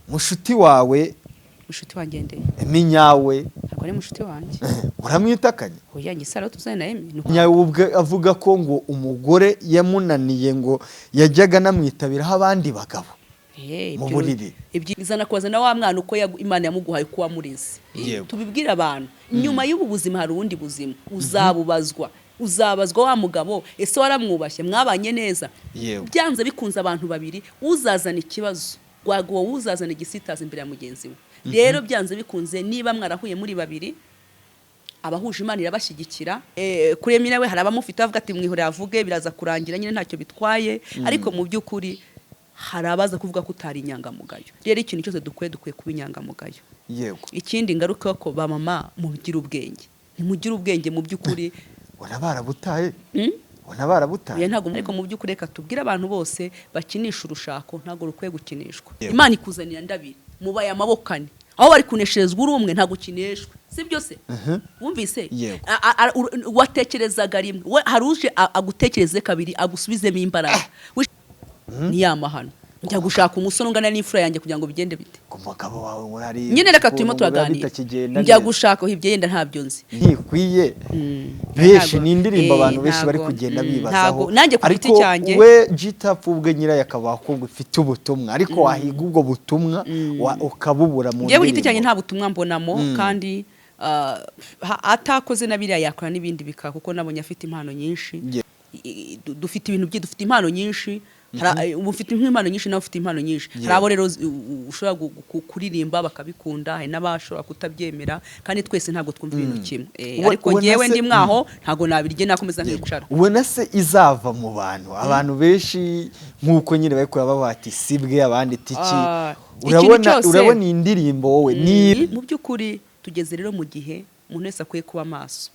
Mushuti wawe? Mushuti wanjye nde? Minyawe. Ntabwo ari mushuti wanjye. Uramwitakanye? Oya, ngisara tuzane na Emi. Nyawe ubwe avuga ko ngo umugore yamunaniye, ngo yajyaga anamwitabiraho abandi bagabo mu buriri. Izana kubaza na wa mwana uko Imana yamuguhaye, uko wamureze. Tubibwire abantu, nyuma y'ubu buzima hari ubundi buzima uzabubazwa, uzabazwa wa mugabo: ese waramwubashye? Mwabanye neza? Byanze bikunze, abantu babiri, uzazana ikibazo rwaguwo, uzazana igisitaza imbere ya mugenzi we. Rero byanze bikunze, niba mwarahuye muri babiri, abahuje Imana irabashyigikira. Kuri Emile we hari abamufite bavuga ati: "Mwihorere avuge, biraza kurangira nyine, ntacyo bitwaye." Ariko mu by'ukuri hari abaza kuvuga ko utari inyangamugayo. Rero ikintu cyose dukwiye kuba inyangamugayo. Ikindi ngaruka ko ba mama, mugire ubwenge, ntimugire ubwenge mu by'ukuri. Ubona barabutaye? Hmm? Ubona barabutaye? Oya, ntabwo. Ariko mu by'ukuri reka tubwire abantu bose bakinisha urushako, ntabwo rukwiye gukinishwa. Imana ikuzanira ndabiri, mubaye amaboko ane, aho bari kunesherezwa uri umwe, ntabwo ukineshwa, si byo se? Wumvise? Yego. Watekerezaga rimwe, we hari uje agutekereze kabiri, agusubizemo imbaraga. Ni ya mahano, njya gushaka umusore ungana n'imfura yanjye kugira ngo bigende bite? Ku mugabo wawe ngo hari Nyine reka turimo ukuntu biba turaganira. bitakigenda Njya neza. gushaka ibyo yenda ntabyo nzi. Ntikwiye benshi. Ni indirimbo abantu benshi bari kugenda bibazaho. Ntabwo, nanjye ku giti Ariko cyanjye. we Gitapfa ubwe nyirayo akaba ahubwo ifite ubutumwa, ariko wahiga ubwo butumwa ukabubura mu Njyewe ku giti cyanjye ndirimbo. nta butumwa mbonamo. Kandi atakoze na biriya, yakora n'ibindi bika, kuko nabonye afite impano nyinshi. Dufite ibintu dufite impano nyinshi. Uba ufite impano nyinshi, nawe ufite impano nyinshi. Hari abo rero ushobora kuririmba bakabikunda, hari n'abashobora kutabyemera, kandi twese ntabwo twumva ibintu kimwe. Ariko njyewe ndi mwaho, ntabwo nabirye, nakomeza nkicara. Ubona se izava mu bantu, abantu benshi nk'uko nyine bari kureba bati sibwe, abandi tiki? Ikintu Urabona urabona iyi ndirimbo wowe ni Mu by'ukuri tugeze rero mu gihe umuntu wese akwiye kuba maso.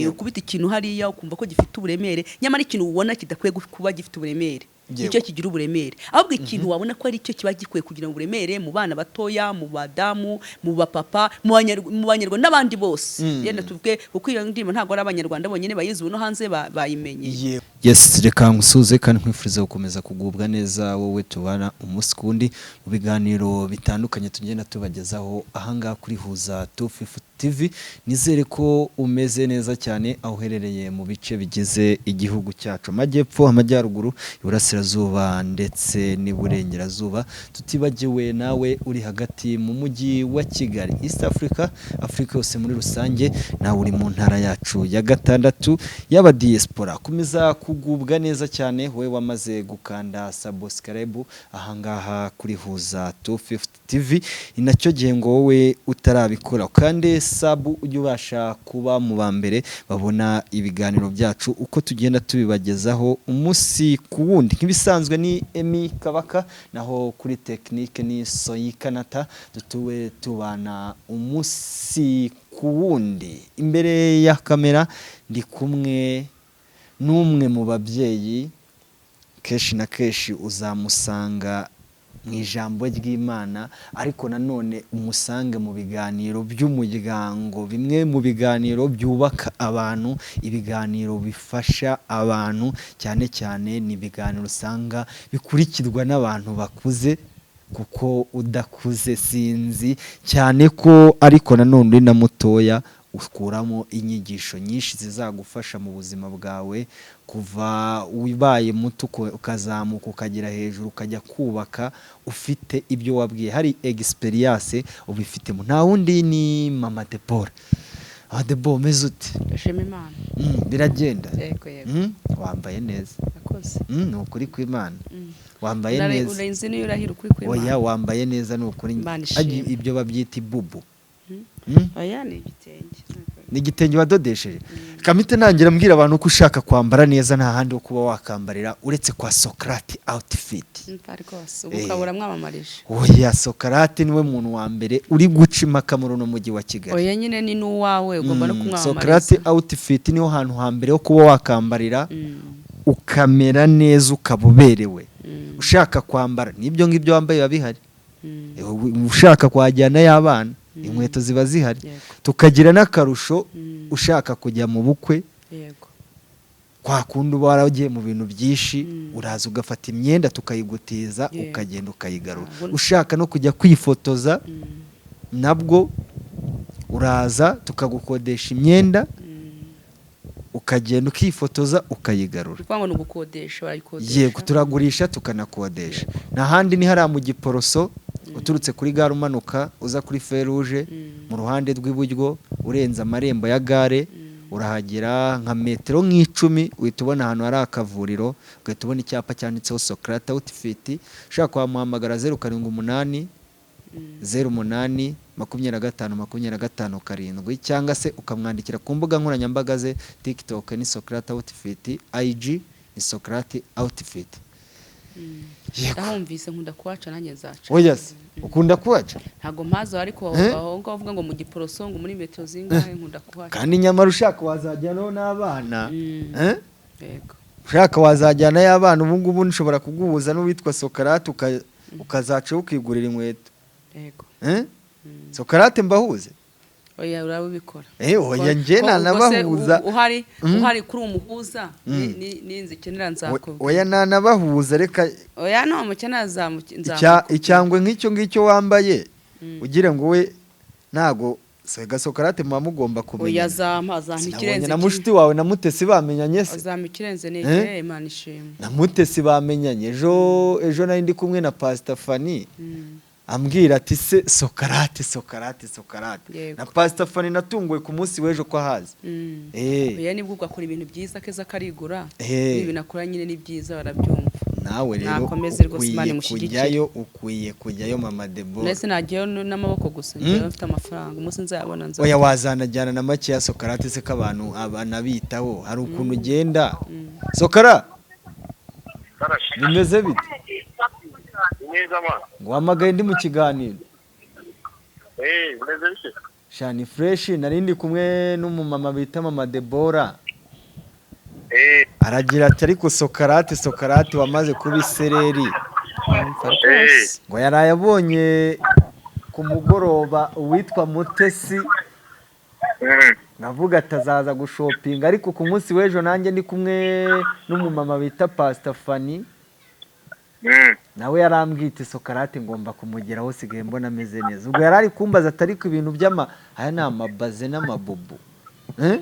Ukubita ikintu hariya ukumva ko gifite uburemere, nyamara ikintu ubona kidakwiye kuba gifite uburemere nicyo kigira uburemere. Ahubwo ikintu wabona ko ari cyo kiba gikwiye kugira uburemere mu bana batoya, mu badamu, mu bapapa, mu Banyarwanda n'abandi bose. Yenda tuvuge, kuko iyo ndirimbo ntabwo ari Abanyarwanda bonyine bayizi, ubu no hanze bayimenye. Yes, reka ngusuhuze kandi nkwifuriza gukomeza kugubwa neza, wowe tubana umunsi ku wundi mu biganiro bitandukanye tugenda tubagezaho ahangaha kuri Huza 250 TV. Nizere ko umeze neza cyane aho uherereye mu bice bigize igihugu cyacu: amajyepfo, amajyaruguru, iburasirazuba ndetse n'iburengerazuba, tutibagiwe nawe uri hagati mu mujyi wa Kigali, East Africa, Afurika yose muri rusange, nawe uri mu ntara yacu ya gatandatu y'aba diaspora. Komeza kugubwa neza cyane, wowe wamaze gukanda subscribe ahangaha kuri Huza 250 TV. Ni nacyo gihe ngo wowe utarabikora kandi sub, ujye ubasha kuba mu ba mbere babona ibiganiro byacu uko tugenda tubibagezaho umunsi ku wundi. Nk'ibisanzwe ni Emi Kabaka, naho kuri tekinike ni Soyikanata. Dutuwe tubana umunsi ku wundi. Imbere ya kamera ndi kumwe n'umwe mu babyeyi, kenshi na kenshi uzamusanga mu ijambo ry'Imana, ariko nanone umusange mu biganiro by'umuryango, bimwe mu biganiro byubaka abantu, ibiganiro bifasha abantu cyane cyane. Ni ibiganiro usanga bikurikirwa n'abantu bakuze, kuko udakuze sinzi cyane ko, ariko nanone uri na mutoya ukuramo inyigisho nyinshi zizagufasha mu buzima bwawe, kuva ubaye muto ukazamuka ukagera hejuru, ukajya kubaka ufite ibyo wabwiye, hari experience ubifitemo. Nta wundi, ni Mama Debora. Mama Debora, umeze ute? Ndashima Imana. Biragenda? Yego. Wambaye neza. Yakoze. Ni ukuri kw'Imana, wambaye neza. Urenze niyo urahira ukuri kw'Imana. Oya, wambaye neza, ni ukuri. Imana ishimwe. Ibyo babyita ibubu. Oya, ni igitenge. Ni igitenge wadodesheje. Kamite nangira mbwira abantu ko ushaka kwambara neza nta handi ho kuba wakambarira uretse kwa Socrate Outfit. Mva rwose, ubu ukaba uramwamamarije. Oya, Socrate niwe muntu wa mbere uri guca impaka muri uno mujyi wa Kigali. Oya nyine, ni n'uwawe, ugomba no kumwamamariza. Socrate Outfit niho hantu hambere ho kuba wakambarira ukamera neza, ukaba uberewe. Ushaka kwambara n'ibyo ngibyo wambaye biba bihari. Ushaka kwajyana y'abana, inkweto ziba zihari. Tukagira n'akarusho, ushaka kujya mu bukwe. Kwa kundi uba waragiye mu bintu byinshi, uraza ugafata imyenda tukayigutiza, ukagenda ukayigarura. Ushaka no kujya kwifotoza nabwo uraza tukagukodesha imyenda, ukagenda ukifotoza ukayigarura. Ukuvuga ngo ni ugukodesha, barayikodesha? Yego, turagurisha tukanakodesha. N'ahandi ni hariya mu Giporoso, uturutse kuri gare umanuka uza kuri feruje, mu ruhande rw'iburyo urenze amarembo ya gare, urahagera nka metero nk'icumi uhita ubona ahantu hari akavuriro, ugahita ubona icyapa cyanditseho Socrate Outfit. Ushaka wamuhamagara 078 08 25 25 7, cyangwa se ukamwandikira ku mbuga nkoranyambaga ze: TikTok ni Socrate Outfit, IG ni Socrate Outfit. Yego. Ndahumvise, nkunda kuhaca, nanjye nzaca. Oya se, ukunda kuhaca? Ntabwo mpazi, ariko Eh? aho ngaho uvuga ngo mu Giporoso, ngo muri metero zingahe, nkunda kuhaca. Kandi nyamara ushaka wazajyanaho n'abana. Eh? Yego. Ushaka wazajyanayo abana. Ubu ngubu nshobora kuguhuza n'uwitwa Sokarate, ukazaca ukigurira inkweto. Yego. Eh? Sokarate mbahuze? Oya, urabikora. Eh, oya, njye Ko ubwo se nanabahuza. Uhari uhari kuri umuhuza, ninzikenera nzakubwira. Oya, nanabahuza, reka. Oya, no mukenera nzamukubwira. Icyangwe nk'icyo ngicyo wambaye, ugira ngo we ntago sega Sokarate muba mugomba Oya, kumenya. zampa zampa Sinabonye ikirenze na kimwe. mushuti wawe na Mutesi bamenyanye se? Zampa ikirenze ni Eh? iki? Imana ishimwe. Na Mutesi bamenyanye ejo. Ejo nari ndi kumwe na Pastor Fani, ambwira ati: "Se Sokarate, Sokarate, Sokarate." Yego. Na Pastor Fani natunguwe ku munsi w'ejo ko ahazi. Oya, nibwo ubwo akora ibintu byiza, keza karigura. Eh. Ibintu akora nyine ni byiza, barabyumva. Nawe rero Nakomeze rwose, Imana ukwiye imushyigikire. kujyayo, ukwiye kujyayo, mama Debora. Ndetse nagiyeyo n'amaboko gusa, njyewe mfite amafaranga, umunsi nzayabona nza. Oya, wazanajyana na makeya Sokarate se, ko abantu abanabitaho, hari ukuntu ugenda. Sokara, bimeze bite? Neza ma. Ngo wahamagaye ndi mu kiganiro. Eh, bimeze bite? Shani fresh, nari ndi kumwe n'umumama bita mama Debora. Aragira ati: "Ariko Sokarate, Sokarate wamaze kuba isereri." Wumva rwose. Ngo yaraye abonye ku mugoroba uwitwa Mutesi, navuga atazaza gushopinga. Ariko ku munsi w'ejo nanjye ndi kumwe n'umumama bita Pastor Fani, nawe yarambwite Sokarate ngomba kumugeraho, sigaye mbona ameze neza. Ubwo yari ari kumbaza atari ku ibintu by'ama aya ni amabaze n'amabubu. Eh?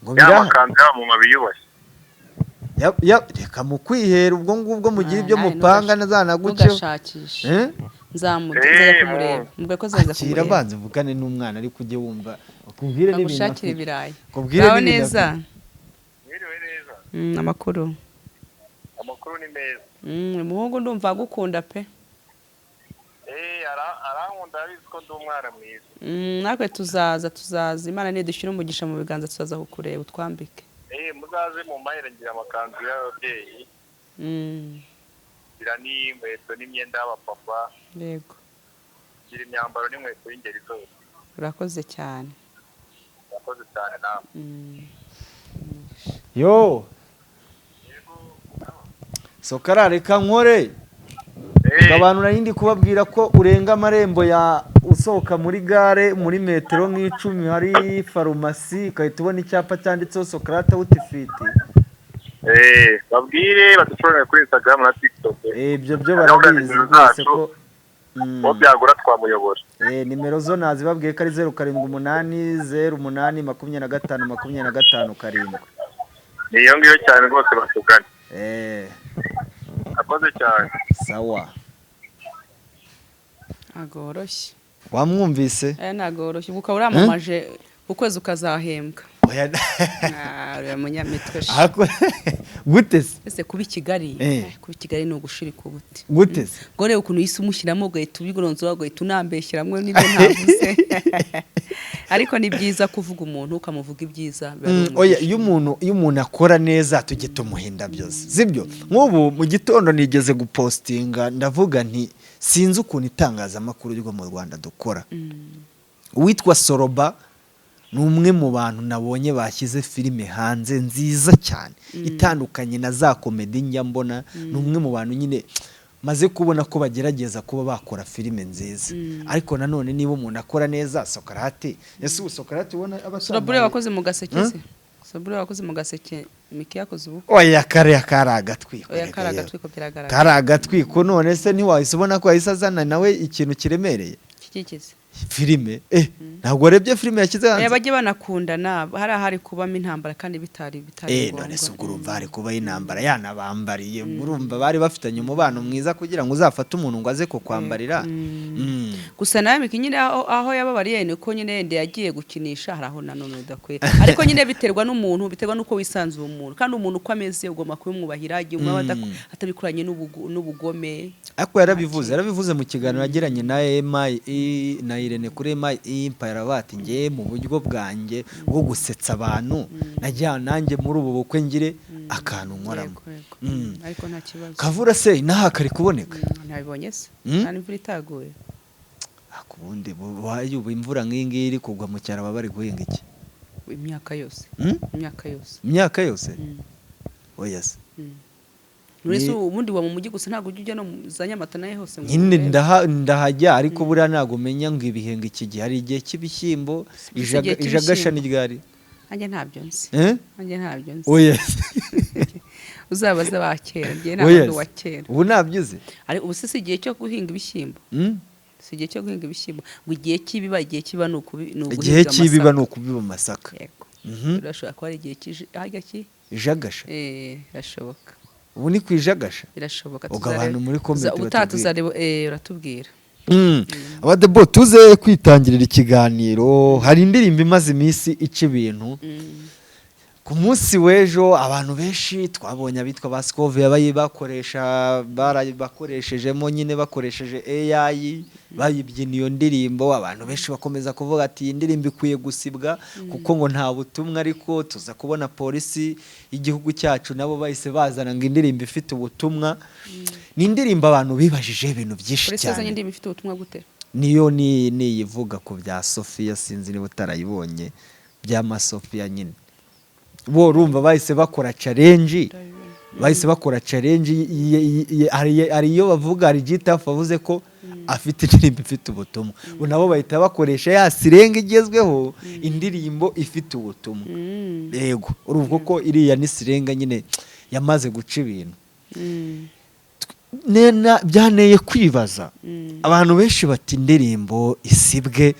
Ngo Ya birahari? makanzu y'abamama biyubashye. Reka mu kwihera ubwo ngubwo mugire ibyo Nawe mupanga nazanaguceho. Ntugashakishe. Eh? Nzajya kumureba, mubwire ko nzaza Akira, kumureba. banza uvugane n'umwana, ariko ujye wumva akubwire n'ibintu Agushakire afite. ibirayi. Akubwire Ngaho n'ibintu neza. afite. Mwiriwe neza. Amakuru? Amakuru ni meza. Umuhungu ndumva agukunda pe. Eh, arankunda, arabizi ko ndi umwana mwiza. Natwe tuzaza, Imana nidushyira umugisha mu biganza tuzaza kukureba utwambike. Eh, muzaze mu mahera, ngira amakanzu y'ababyeyi, ngira n'inkweto n'imyenda y'abapapa, Yego. ngira imyambaro n'inkweto y'ingeri zose. Urakoze cyane. Murakoze cyane nawe. Yo Sokara, reka nkore. Abantu nari ndi kubabwira ko urenga amarembo ya usohoka muri gare, muri metero nk'icumi hari farumasi, ugahita ubona icyapa cyanditseho Socrate Outfit. Eh, babwire badushorere kuri Instagram na TikTok. Ibyo byo barabizi rwose ko Uwo byagura twamuyobora. Nimero zo nazibabwiye ko ari 078 08 25 25 7. Ni iyo ngiyo cyane rwose, batugane. Akoze cyane. Sawa. Ntabwo woroshye. Wamwumvise? Aya ntabwo woroshye, ubwo ukaba uramamaje ukwezi ukazahembwa. Oya. Ah, uriya munyamitwe sha. Gute se? Ese kuba i Kigali, kuba i Kigali ni ugushirika ubuti. Gute se? Ngo reba ukuntu uhise umushyiramo, ugahita ubigoronzora, ugahita unambeshyiramo n'ibyo ntavuze. Ariko ni byiza kuvuga umuntu, ukamuvuga ibyiza, biba ari Oya, umugisha. iyo umuntu akora neza tujye tumuha indabyo ze, sibyo? Nk'ubu mu gitondo nigeze gupostinga, ndavuga nti sinzi ukuntu itangazamakuru ryo mu Rwanda dukora. Uwitwa Soroba ni umwe mu bantu nabonye bashyize filime hanze nziza cyane, itandukanye na za comedy njya mbona. Ni umwe mu bantu nyine maze kubona ko bagerageza kuba bakora filime nziza. Ariko nanone niba umuntu akora neza, Sokarate, ese ubu Sokarate ubona aba Sorobure atambaye- wakoze mu gaseke se? So buriya wakoze mu gaseke, Miki yakoze ubukwe. Oya, kariya kari agatwiko. Oya, Reka kari yewe. agatwiko, biragaragara. Kari agatwiko. None se ntiwahise ubona ko yahise azana nawe ikintu kiremereye? Kikikize. Filime, ntabwo warebye filime yashyize Oya, hanze? bajye banakundana. Hari ahari kubamo intambara kandi bitari ngombwa. None se ubwo urumva hari kubaho intambara yanabambariye? Urumva bari bafitanye umubano mwiza kugira ngo uzafate umuntu ngo aze kukwambarira. Gusa nawe Miki nyine aho yababariye ni uko nyine yenda yagiye gukinisha, hari aho nanone udakwiye, ariko nyine biterwa n'umuntu, biterwa n'uko wisanzuye umuntu, kandi umuntu uko ameze ugomba kubimwubahira igihe umwe aba atabikoranye n'ubugome. Ariko yarabivuze mu kiganiro yagiranye na MI na Irene kuri MI Empire, bati ngiye mu buryo bwanjye bwo gusetsa abantu, najya nanjye muri ubu bukwe ngire akantu nkoramo. Yego, yego. Ariko nta kibazo. Kavura se inaha kari kuboneka? Ntabibonye se? Nta n'imvura itaguye. Ariko ubundi ubu imvura nk'iyi ngiyi iri kugwa mu cyaro, baba bari guhinga iki? Imyaka yose. Imyaka yose. Imyaka yose? Oya se. None se ubundi wa mu mujyi gusa, ntabwo ujya ujya no mu za Nyamata nayo hose ngo Nyine urebe? Ndahajya, ariko buriya ntabwo umenya ngo ibihembwe iki gihe hari igihe cy'ibishyimbo. Si igihe Ijagasha cy'ibishyimbo. ni ryari? Nanjye ntabyo nzi. Eh? Nanjye ntabyo nzi. Oya se. Uzabaze ba kera, njye ntabwo Oya ndi se. uwa kera. Ubu ntabyo uzi? Ariko ubu se si igihe cyo guhinga ibishyimbo? Si igihe cyo guhinga ibishyimbo, ngo igihe cy'ibiba, igihe kiba ni ni uguhinga Igihe cy'ibiba ni amasaka. ukubiba amasaka. Yego. Birashobora kuba ari igihe cy'ije harya ki Ijagasha. Birashoboka. Ubu ni ku ijagasha. Birashoboka. Ubwo abantu muri comment Ubutaha batubwire. tuzareba, uratubwira. Abadebo, tuze kwitangirira ikiganiro. Hari indirimbo imaze iminsi ica ibintu. Ku munsi w'ejo abantu benshi twabonye abitwa ba Scovia bakoresha, barabakoreshejemo nyine, bakoresheje AI bayibyina iyo ndirimbo. Abantu benshi bakomeza kuvuga ati iyi ndirimbo ikwiye gusibwa kuko ngo nta butumwa, ariko tuza kubona polisi y'igihugu cyacu nabo bahise bazana ngo indirimbo ifite ubutumwa. Ni indirimbo abantu bibajije ibintu byinshi Polisi yazanye cyane. indirimbo ifite ubutumwa gute? Niyo ni niyivuga ku bya Sofia, sinzi niba utarayibonye, by'amasofiya nyine. Bo urumva bahise bakora challenge, bahise bakora challenge hari iyo bavuga, hari Gitafu wavuze ko afite indirimbo ifite ubutumwa, ubu nabo bahita bakoresha ya slang igezweho, indirimbo ifite ubutumwa. Yego, urumva ko iriya ni slang nyine yamaze guca ibintu. Byanteye kwibaza. Abantu benshi bati indirimbo isibwe,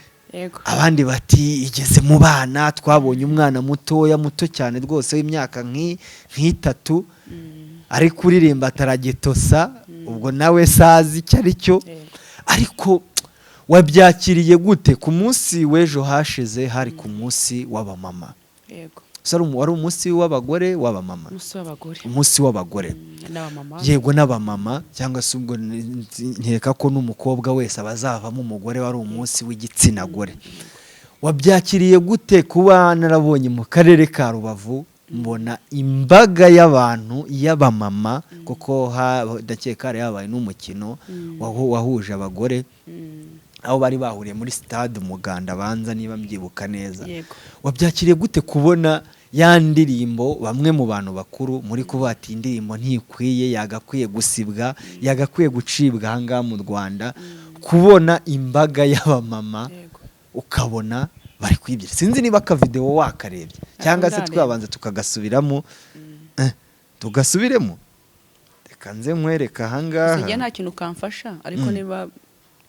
abandi bati igeze mu bana. Twabonye umwana mutoya, muto cyane rwose, w'imyaka nk'itatu ari kuririmba ataragitosa, ubwo nawe sazi icyo ari cyo. Ariko wabyakiriye gute? Ku munsi w'ejo hashize hari ku munsi w'abamama. So, wari umunsi w'abagore, w'abamama. Umunsi w'abagore. Umunsi w'abagore. N'abamama. Yego, n'abamama, cyangwa se ubwo nkeka ko n'umukobwa wese abazavamo umugore, wari umunsi w'igitsina gore. Wabyakiriye gute kuba narabonye mu karere ka Rubavu, mbona imbaga y'abantu y'abamama, kuko ndakeka hari habaye n'umukino wahuje abagore, aho bari bahuriye muri stade Umuganda banza, niba mbyibuka neza? Wabyakiriye gute kubona ya ndirimbo bamwe mu bantu bakuru muri kuvuga ati indirimbo ntikwiye, yagakwiye gusibwa, yagakwiye gucibwa ahangaha mu Rwanda, kubona imbaga y'abamama ukabona bari kwibyina? Sinzi niba akavidewo wakarebye cyangwa se Ndareba. twabanza tukagasubiramo. Tugasubiremo, reka nze nkwereke ahangaha. Gusa njye nta kintu kamfasha, ariko niba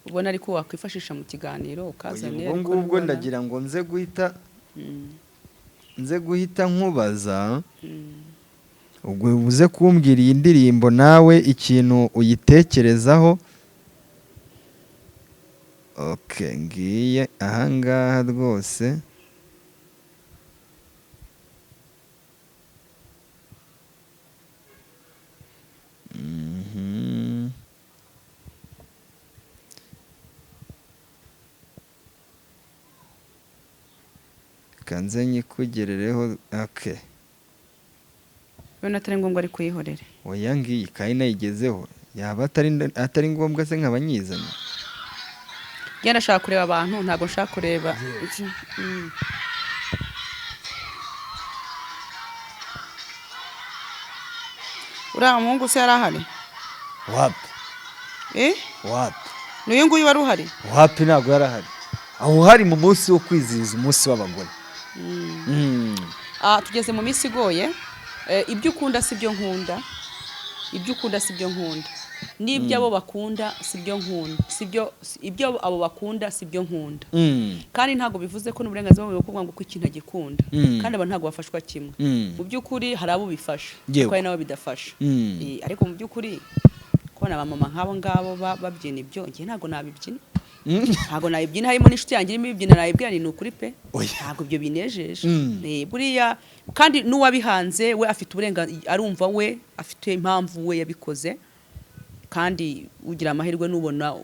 ubona ariko wakwifashisha mu kiganiro ukazane. Ubwo Ariko ngubwo nibona- ndagira ngo nze guhita nkubaza, ubwo uze kumbwira iyi ndirimbo nawe ikintu uyitekerezaho. Okay, ngiye ahangaha rwose. Reka nze nyikugerereho, okay. Ubona atari ngombwa, ariko uyihorere. Oya, ngiyi kandi nayigezeho, yaba atari ngombwa se nkaba nyizanye? Njye ndashaka kureba abantu, ntabwo nshaka kureba iki. Uriya muhungu se yari ahari? Wapi. Eh? Wapi. Ni uyu nguyu wari uhari? Wapi, ntabwo yari ahari. Aho hari mu munsi wo kwizihiza umunsi w'abagore. Tugeze mu minsi igoye. Ibyo ukunda si byo nkunda, ibyo ukunda si byo nkunda, n'ibyo abo bakunda si byo nkunda, si byo, ibyo abo bakunda si byo nkunda. Kandi ntabwo bivuze ko n'uburenganzira bwo kuvuga ngo ko ikintu agikunda. Kandi abantu ntabwo bafashwa kimwe. Mu by'ukuri hari abo bifasha, ariko hari n'abo bidafasha. Ariko mu by'ukuri kubona abamama nk'abo ngabo babyina ibyo, njye ntabwo nabibyina. Ntabwo nabibyina, harimo n'inshuti yanjye irimo ibibyina, nayibwira ni ukuri pe, Oya. ntabwo ibyo binejeje. Buriya kandi n'uwabihanze we afite uburenganzira, arumva we afite impamvu we yabikoze, kandi ugira amahirwe nubona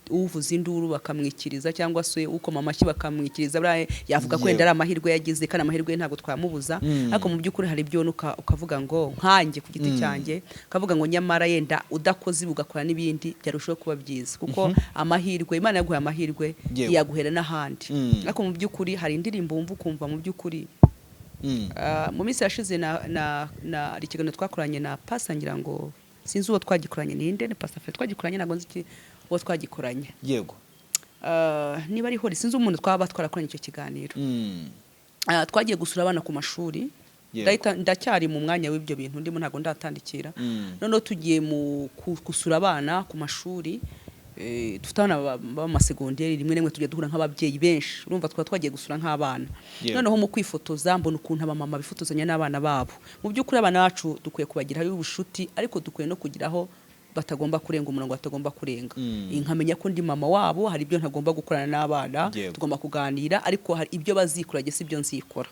uvuza induru bakamwikiriza, cyangwa se ukoma amashyi bakamwikiriza, buriya yavuga ko wenda ari amahirwe yagize, kandi amahirwe ye ntabwo twamubuza. Ariko mu by'ukuri hari ibyo ukavuga ngo nkanjye ku giti cyanjye, ukavuga ngo nyamara yenda udakoze ibi ugakora n'ibindi byarushaho kuba byiza, kuko amahirwe, Imana yaguhaye amahirwe, yaguhera n'ahandi. Ariko mu by'ukuri hari indirimbo wumva ukumva mu by'ukuri. Mu minsi yashize na hari ikiganiro twakoranye na Pasa, ngira ngo sinzi uwo twagikoranye, ninde, ni Pasa Fe twagikoranye, ntabwo nzi uwo twagikoranye. Niba ari hori, sinzi umuntu twaba twarakoranye icyo kiganiro. Twagiye gusura abana ku mashuri. Ndacyari mu mwanya w'ibyo bintu ndimo, ntabwo ndatandikira. Noneho tugiye mu gusura abana ku mashuri, dufite abana b'amasegonderi, rimwe na rimwe tujya duhura nk'ababyeyi benshi, urumva twaba twagiye gusura nk'abana. Noneho mu kwifotoza mbona ukuntu abamama bifotozanya n'abana babo. Mu by'ukuri abana bacu dukwiye kubagiraho ubucuti, ariko dukwiye no kugiraho batagomba kurenga umurongo, batagomba kurenga. Nkamenya ko ndi mama wabo, hari ibyo ntagomba gukorana n'abana. Tugomba kuganira, ariko hari ibyo bazikora, jye si ibyo nzikora,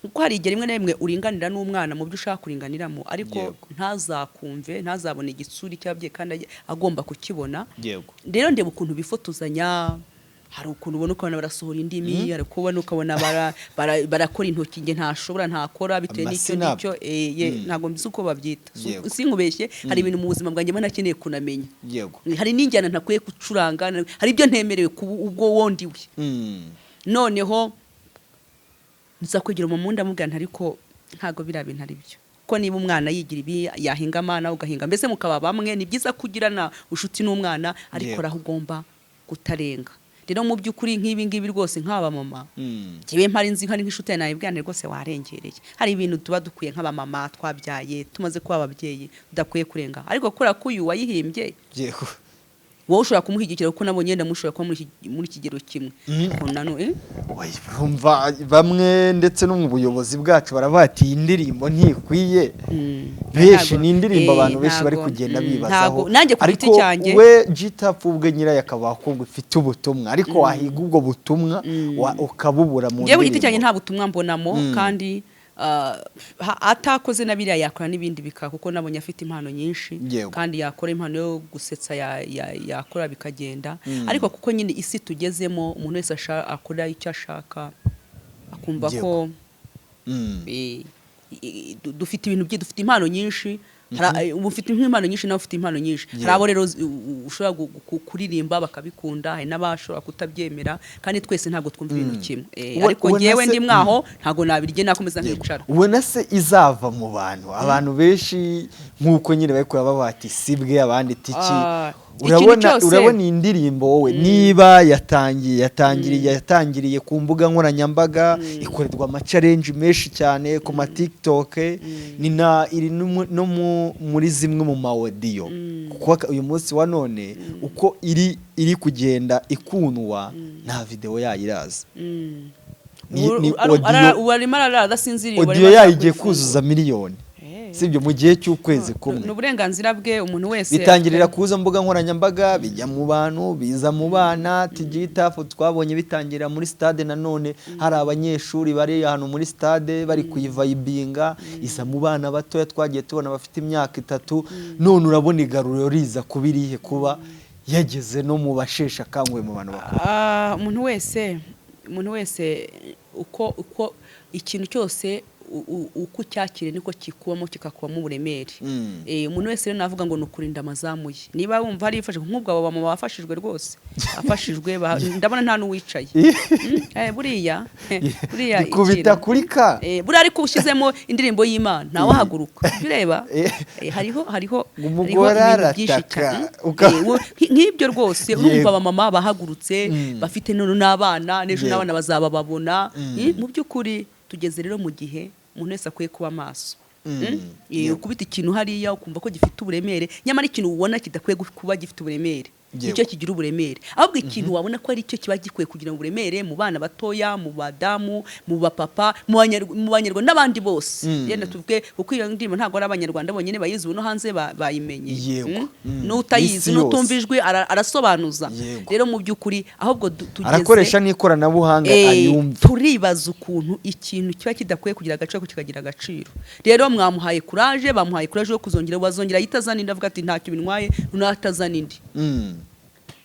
kuko hari igihe rimwe na rimwe uringanira n'umwana mu byo ushaka kuringaniramo, ariko ntazakumve, ntazabone igitsuri cy'ababyeyi kandi agomba kukibona. Rero ndeba ukuntu bifotozanya, hari ukuntu ubona ukabona barasohora indimi, hari ukubona ukabona barakora intoki, njye ntashobora, ntakora bitewe n'icyo Amasinapu. n'icyo ntabwo mbizi uko babyita. Sinkubeshye, hari ibintu mu buzima bwanjye mba ntakeneye kunamenya. Hari n'injyana ntakwiye gucuranga, hari ibyo ntemerewe kuba ubwo wondiwe. Noneho nza kwegera umumunda ndamubwira nti ariko ntabwo biriya bintu ari byo, ko niba umwana yigira ibi yahinga amana ugahinga, mbese mukaba bamwe, ni byiza kugirana ubucuti n'umwana, ariko aho ugomba kutarenga. Rero mu by'ukuri nk'ibi ngibi rwose nk'aba mama, njyewe mpari nzi nkari nk'inshuti yawe, nayibwira nti rwose warengereye. Hari ibintu tuba dukwiye nk'abamama twabyaye, tumaze kuba ababyeyi, tudakwiye kurenga, ariko kubera ko uyu wayihimbye, wowe ushobora kumushyigikira, kuko nabonye yenda mushobora kuba muri kigero kimwe. Ariko Oya, urumva bamwe ndetse no mu buyobozi bwacu baravuga ati iyi ndirimbo ntikwiye. Benshi ni indirimbo abantu benshi bari kugenda bibazaho. Ntabwo nanjye ku giti Ariko cyanjye we Gitafu ubwe nyirayo akaba akubwo ifite ubutumwa, ariko wahiga ubwo butumwa ukabubura mu Njyewe ku giti cyanjye ndirimbo. nta butumwa mbonamo, kandi atakoze na biriya yakora n'ibindi bika, kuko nabonye afite impano nyinshi. Kandi yakora impano yo gusetsa, yakora bikagenda. Ariko kuko nyine isi tugezemo umuntu wese akora icyo ashaka, akumva ko dufite ibintu dufite impano nyinshi. Ubu ufite impano nyinshi, nawe ufite impano nyinshi. Hari abo rero ushobora kuririmba bakabikunda, hari n'abashobora kutabyemera, kandi twese ntabwo twumva ibintu kimwe. Ariko njyewe ndi mwaho ntabwo nabirye, nakomeza nkicara. Ubona se izava mu bantu, abantu benshi nk'uko nyine bari kureba bati sibwe, abandi tiki. Ikintu cyose. Urabona iyi ndirimbo wowe niba yatangiriye ku mbuga nkoranyambaga, ikorerwa ama challenge menshi cyane ku ma TikTok, ni na iri no muri zimwe mu ma audio, kuko uyu munsi wa none uko iri kugenda ikundwa, nta video yayo iraza. Ni audio. Ubu arimo arara adasinziriye, ubu Audio arimo yayo arashaka igiye kuyifungura. kuzuza miliyoni, sibyo, mu gihe cy'ukwezi kumwe. Ni uburenganzira bwe umuntu wese. Bitangirira kuza mbuga nkoranyambaga, bijya mu bantu, biza mu bana. Tigitafu twabonye bitangira muri stade, nanone hari abanyeshuri bari ahantu muri stade bari kuyivayibinga, iza mu bana batoya twagiye tubona bafite imyaka 3. None urabona igaruriro riza kuba irihe kuba yageze no mu basheshe akanguhe, mu bantu bakuru? Umuntu wese uko ikintu cyose uko ucyakiriye niko kikubamo, kikakubamo uburemere. Umuntu wese rero navuga ngo ni ukurinda amazamu ye. Niba wumva hari ifashe nk'ubwo, abo bamama bafashijwe rwose, bafashijwe, ndabona nta n'uwicaye. Buriya Ikubita ikintu. kuri ka Buriya ariko ushyizemo indirimbo y'Imana ntawahaguruka. Ujya ureba? Hariho Umugore ibintu byinshi arataka, cyane. Nk'ibyo rwose urumva abamama bahagurutse, bafite none n'abana n'ejo n'abana bazabababona. Mu by'ukuri tugeze rero mu gihe Umuntu wese akwiye kuba maso. Yego. Ukubita ikintu hariya ukumva ko gifite uburemere, nyamara ikintu ubona kidakwiye kuba gifite uburemere nicyo kigira uburemere. Ahubwo ikintu wabona ko ari cyo kiba gikwiye kugira uburemere mu bana batoya, mu badamu, mu bapapa, mu banyarwanda n'abandi bose. Yenda tuvuge, kuko iyo ndirimbo ntabwo ari abanyarwanda bonyine bayizi, ubu no hanze bayimenye. N'utayizi, Isi yose. n'utumva ijwi arasobanuza. Rero mu by'ukuri ahubwo tugeze Arakoresha n'ikoranabuhanga ayumva. Turibaza ukuntu ikintu kiba kidakwiye kugira agaciro kikagira agaciro. Rero mwamuhaye courage, bamuhaye courage yo kuzongera, bazongera ahita azana indi, avuga ati ntacyo bintwaye, noneho atazana indi.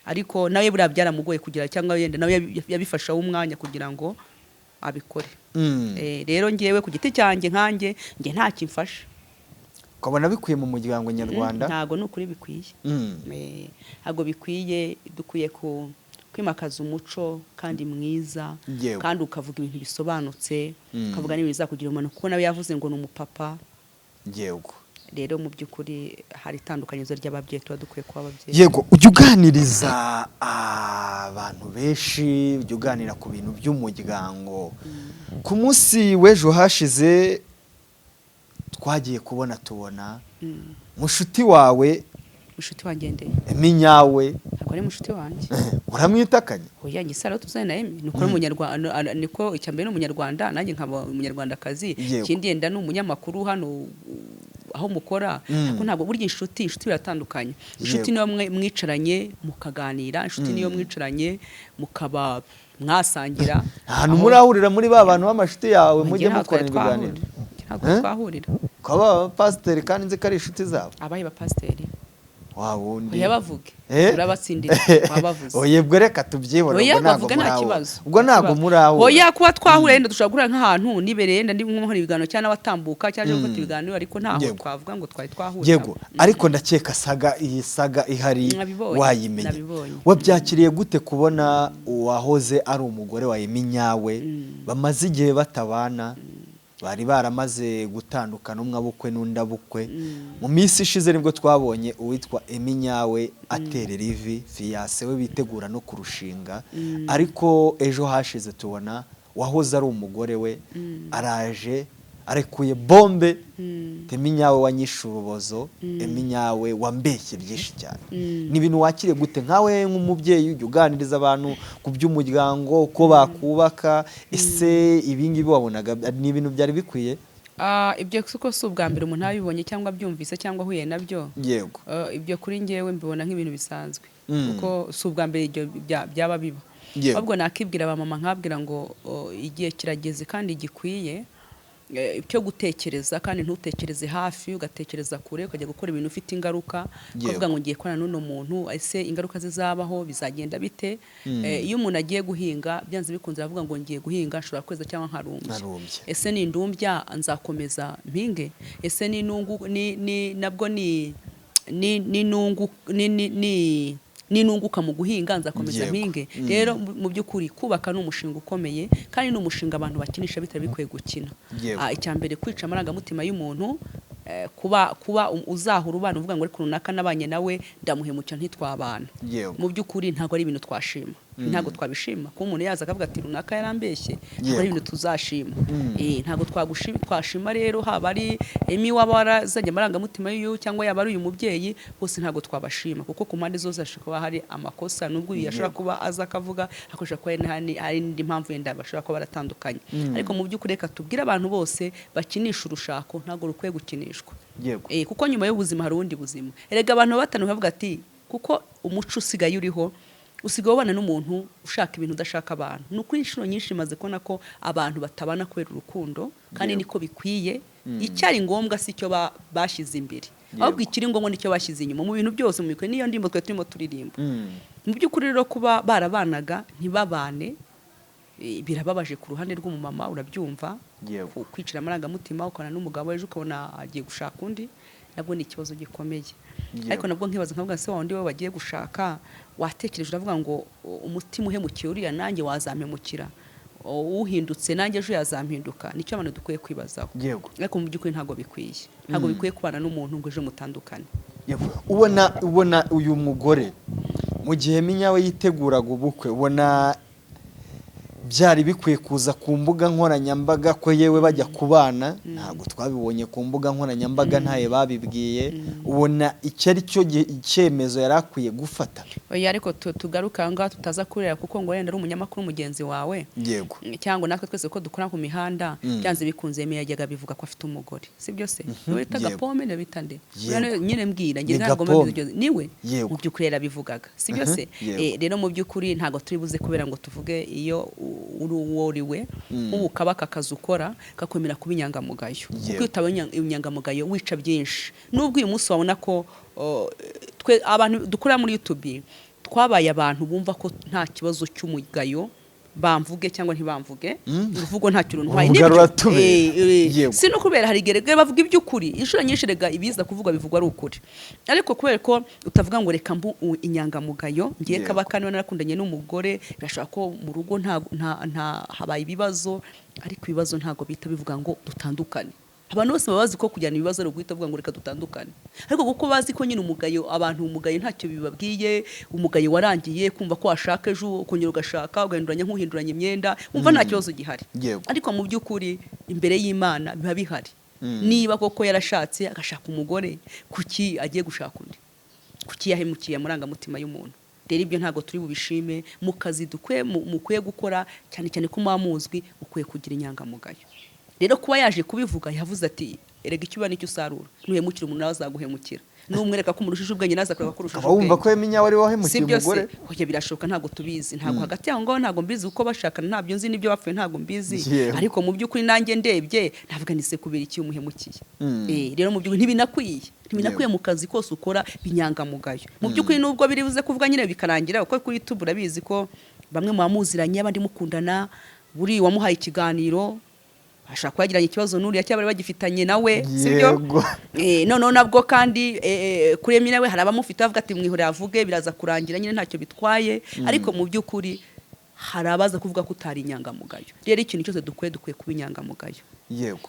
Ariko nawe buriya byaramugoye kugira, cyangwa yenda nawe yabifasheho umwanya kugira ngo abikore. Rero ngewe ku giti cyanjye, nkanjye, njye nta kimfasha. Ukabona bikwiye mu muryango nyarwanda? Ntabwo ni ukuri bikwiye. Ntabwo bikwiye. Dukwiye kwimakaza umuco kandi mwiza, kandi ukavuga ibintu bisobanutse, ukavuga n'ibintu bizakugira umumaro, kuko nawe yavuze ngo ni umupapa. Rero mu by'ukuri hari itandukanyirizo ry'ababyeyi, tuba dukwiye kuba ababyeyi. Yego, ujya uganiriza abantu benshi, ujya uganira ku bintu by'umuryango. Ku munsi w'ejo hashize twagiye kubona tubona mushuti wawe. Mushuti wanjye nde? Eminyawe. Ntabwo ari mushuti wanjye. Uramwitakanye? Oya, njye Sara tuzanye na Emi nuko ari umunyarwanda, niko icya mbere ni umunyarwanda, nanjye nkaba umunyarwandakazi. Ikindi yenda ni umunyamakuru hano aho mukora. Ariko ntabwo burya inshuti biratandukanye. Inshuti niyo mwicaranye mukaganira, inshuti niyo mwicaranye mukaba mwasangira. Ahantu murahurira muri ba bantu b'amashuti yawe, Njye mujye ntabwo mukorana twari ibiganiro? twahurira. Njye ntabwo Eh? twahurira. Ukaba abapasiteri kandi nzi ko ari inshuti zabo. Abahe bapasiteri? Wa wundi. Oya, bavuge. Eh? Urabatsindira wabavuze. Oya, ubwo reka tubyibone. Oya, Ubwo ntabwo bavuga nta murahura. kibazo. Ubwo ntabwo murahura. Oya, kuba twahura yenda dushobora guhura nk'ahantu nibereye, yenda ndi nkora ibiganiro cyangwa n'abatambuka cyangwa gufata ibiganiro, ariko ntaho twavuga ngo twari twahura. Yego, ariko ndakeka saga, iyi saga ihari Nabibonye, wayimenye. nabibonye. Wabyakiriye gute kubona uwahoze ari umugore wa Eminyawe bamaze igihe batabana, bari baramaze gutandukana, umwe abukwe n'undi abukwe? Mu minsi ishize nibwo twabonye uwitwa Eminyawe aterera ivi fiancé we, bitegura no kurushinga, ariko ejo hashize tubona wahoze ari umugore we araje arekuye bombe: "Eminyawe wanyishe urubozo, Eminyawe wambeshye byinshi cyane." Ni ibintu wakiriye gute nkawe nk'umubyeyi ujya uganiriza abantu ku by'umuryango, uko bakubaka? Ese ibi ngibi wabonaga ni ibintu byari bikwiye? Ah, ibyo kuko si ubwa mbere umuntu abibonye cyangwa abyumvise cyangwa ahuye nabyo. Ibyo kuri njyewe mbibona nk'ibintu bisanzwe, kuko si ubwa mbere ibyo byaba biba. Ahubwo nakibwira abamama, nkabwira ngo igihe kirageze kandi gikwiye cyo gutekereza, kandi ntutekereze hafi, ugatekereza kure, ukajya gukora ibintu ufite ingaruka, ukavuga ngo ngiye korana n'uno muntu, ese ingaruka zizabaho bizagenda bite? Iyo umuntu agiye guhinga, byanze bikunze aravuga ngo ngiye guhinga, nshobora kweza cyangwa nkarumbya. Nkarumbya. Ese ni indumbya nzakomeza mpinge? Ese ni nungu ni nabwo ni nungu ni ninunguka mu guhinga nzakomeza mpinge? Rero mu by'ukuri kubaka ni umushinga ukomeye, kandi ni umushinga abantu bakinisha bitari bikwiye gukina. Icya mbere, kwica amarangamutima y'umuntu, kuba uzahura ubana uvuga ngo ariko runaka nabanye nawe ndamuhemukira ntitwabana. Mu by'ukuri ntabwo ari ibintu twashima, ntabwo twabishima kuba umuntu yaza akavuga ati runaka yarambeshye, ntabwo ari ibintu tuzashima. Ntabwo twashima. Rero haba ari Emi waba warazanye amarangamutima y'uyu, cyangwa yaba ari uyu mubyeyi, bose ntabwo twabashima, kuko ku mpande zose hashobora kuba hari amakosa. Nubwo uyu yashobora kuba aza akavuga, akoresha kuba hari n'indi mpamvu yenda bashobora kuba baratandukanye. Ariko mu by'ukuri reka tubwire abantu bose bakinisha urushako, ntabwo rukwiye gukinishwa. Kuko nyuma y'ubuzima hari ubundi buzima. Erega abantu batanu bavuga ati kuko umuco usigaye uriho, usigaye ubana n'umuntu ushaka ibintu udashaka abantu. Ni ukuri inshuro nyinshi maze kubona ko abantu batabana kubera urukundo, kandi niko bikwiye. Icyari ngombwa si cyo bashyize imbere, ahubwo ikiri ngombwa nicyo bashyize inyuma mu bintu byose, mu mikoro niyo ndirimbo twe turimo turirimba. Mu by'ukuri rero kuba barabanaga ntibabane, birababaje ku ruhande rw'umumama, urabyumva. Kwicira amarangamutima, ukabona n'umugabo ejo ukabona agiye gushaka undi, nabwo ni ikibazo gikomeye. Ariko nabwo nkibaza, nkavuga se wa wundi we wagiye gushaka, watekereje uravuga ngo umutima uhemukiye uriya nanjye wazampemukira, uhindutse nanjye ejo yazampinduka? Nicyo abantu dukwiye kwibazaho. Ariko mu by'ukuri ntabwo bikwiye, ntabwo bikwiye kubana n'umuntu ngo ejo mutandukane. Yego. Ubona uyu mugore, mu gihe Minyawe yiteguraga ubukwe, ubona Byari bikwiye kuza ku mbuga nkoranyambaga ko yewe bajya kubana, ntabwo twabibonye ku mbuga nkoranyambaga, ntayo babibwiye. Ubona icyo ari cyo icyemezo yari akwiye gufata? Oya, ariko tugaruke aho ngaho tutaza kurera, kuko ngo wenda ari umunyamakuru mugenzi wawe cyangwa natwe twese ko dukora ku mihanda. Byanze bikunze Yemi yajyaga bivuga ko afite umugore, si byo se? Niwe bita Gapome, niwe bita nde? Yego. Nyine mbwira njye Ni ntabwo Gapome. mbizi ibyo- niwe. Yego. Mu by'ukuri yarabivugaga, si byo se? Yego. Rero mu by'ukuri ntabwo turi buze kubera ngo tuvuge iyo uri uwo uri we. Nk'ubu kaba aka kazi ukora kakwemera kuba inyangamugayo, kuko iyo utaba inyangamugayo wica byinshi. Nubwo uyu munsi wabona ko twe abantu dukorera muri YouTube twabaye abantu bumva ko nta kibazo cy'umugayo, bamvuge cyangwa ntibamvuge, uruvugo ntacyo runtwaye. Uruvuga Nibyo. ruratubera. Si no kubera hari igihe rega bavuga iby'ukuri inshuro nyinshi, rega ibiza kuvugwa bivugwa ari ukuri, ariko kubera ko utavuga ngo reka mbu inyangamugayo ngiye kabaka, niba narakundanye n'umugore birashobora ko mu rugo nta habaye ibibazo, ariko ibibazo ntabwo bihita bivuga ngo dutandukane. Abantu bose baba bazi ko kujyana ibibazo ari uguhita bavuga ngo reka dutandukane, ariko kuko bazi ko nyine umugayo, abantu umugayo ntacyo bibabwiye, umugayo warangiye, kumva ko washaka ejo ukongera ugashaka, ugahinduranya nk'uhinduranya imyenda, wumva nta kibazo gihari. Ariko mu by'ukuri imbere y'Imana biba bihari. Niba koko yarashatse agashaka umugore, kuki agiye gushaka undi? Kuki yahemukiye amarangamutima y'umuntu? Rero ibyo ntabwo turi bubishime mu kazi dukwiye mukwiye gukora, cyane cyane ko muba muzwi, ukwiye kugira inyangamugayo. Rero kuba yaje kubivuga, yavuze ati erega icyo uba nicyo usarura, nuhemukira umuntu nawe azaguhemukira, numwereka ko umurushije ubwenge nawe azakwereka ko urushije Ukaba wumva ubwenge. ko Yemi nyawe ari wahemukiye Si byo se? umugore? Oya, birashoboka, ntabwo tubizi, ntabwo hagati aho ngaho ntabwo mbizi uko bashakana, ntabyo nzi, n'ibyo bapfuye ntabwo mbizi. Ariko mu by'ukuri nanjye ndebye navuga ni se kubera iki umuhemukiye? Rero mu by'ukuri ntibinakwiye mu kazi kose ukora binyangamugayo. Mu by'ukuri nubwo biri buze kuvuga nyine bikarangira, kuko kuri YouTube urabizi ko bamwe muba muziranye, abandi mukundana, buri wamuhaye ikiganiro ashobora kuba yagiranye ikibazo n'uriya cyangwa bari bagifitanye nawe, sibyo? Yego. Noneho nabwo kandi kuri Emi nawe hari abamufite bavuga ati mwihorere avuge, biraza kurangira nyine ntacyo bitwaye, ariko mu by'ukuri hari abaza kuvuga ko utari inyangamugayo. Rero ikintu cyose dukwiye kuba inyangamugayo.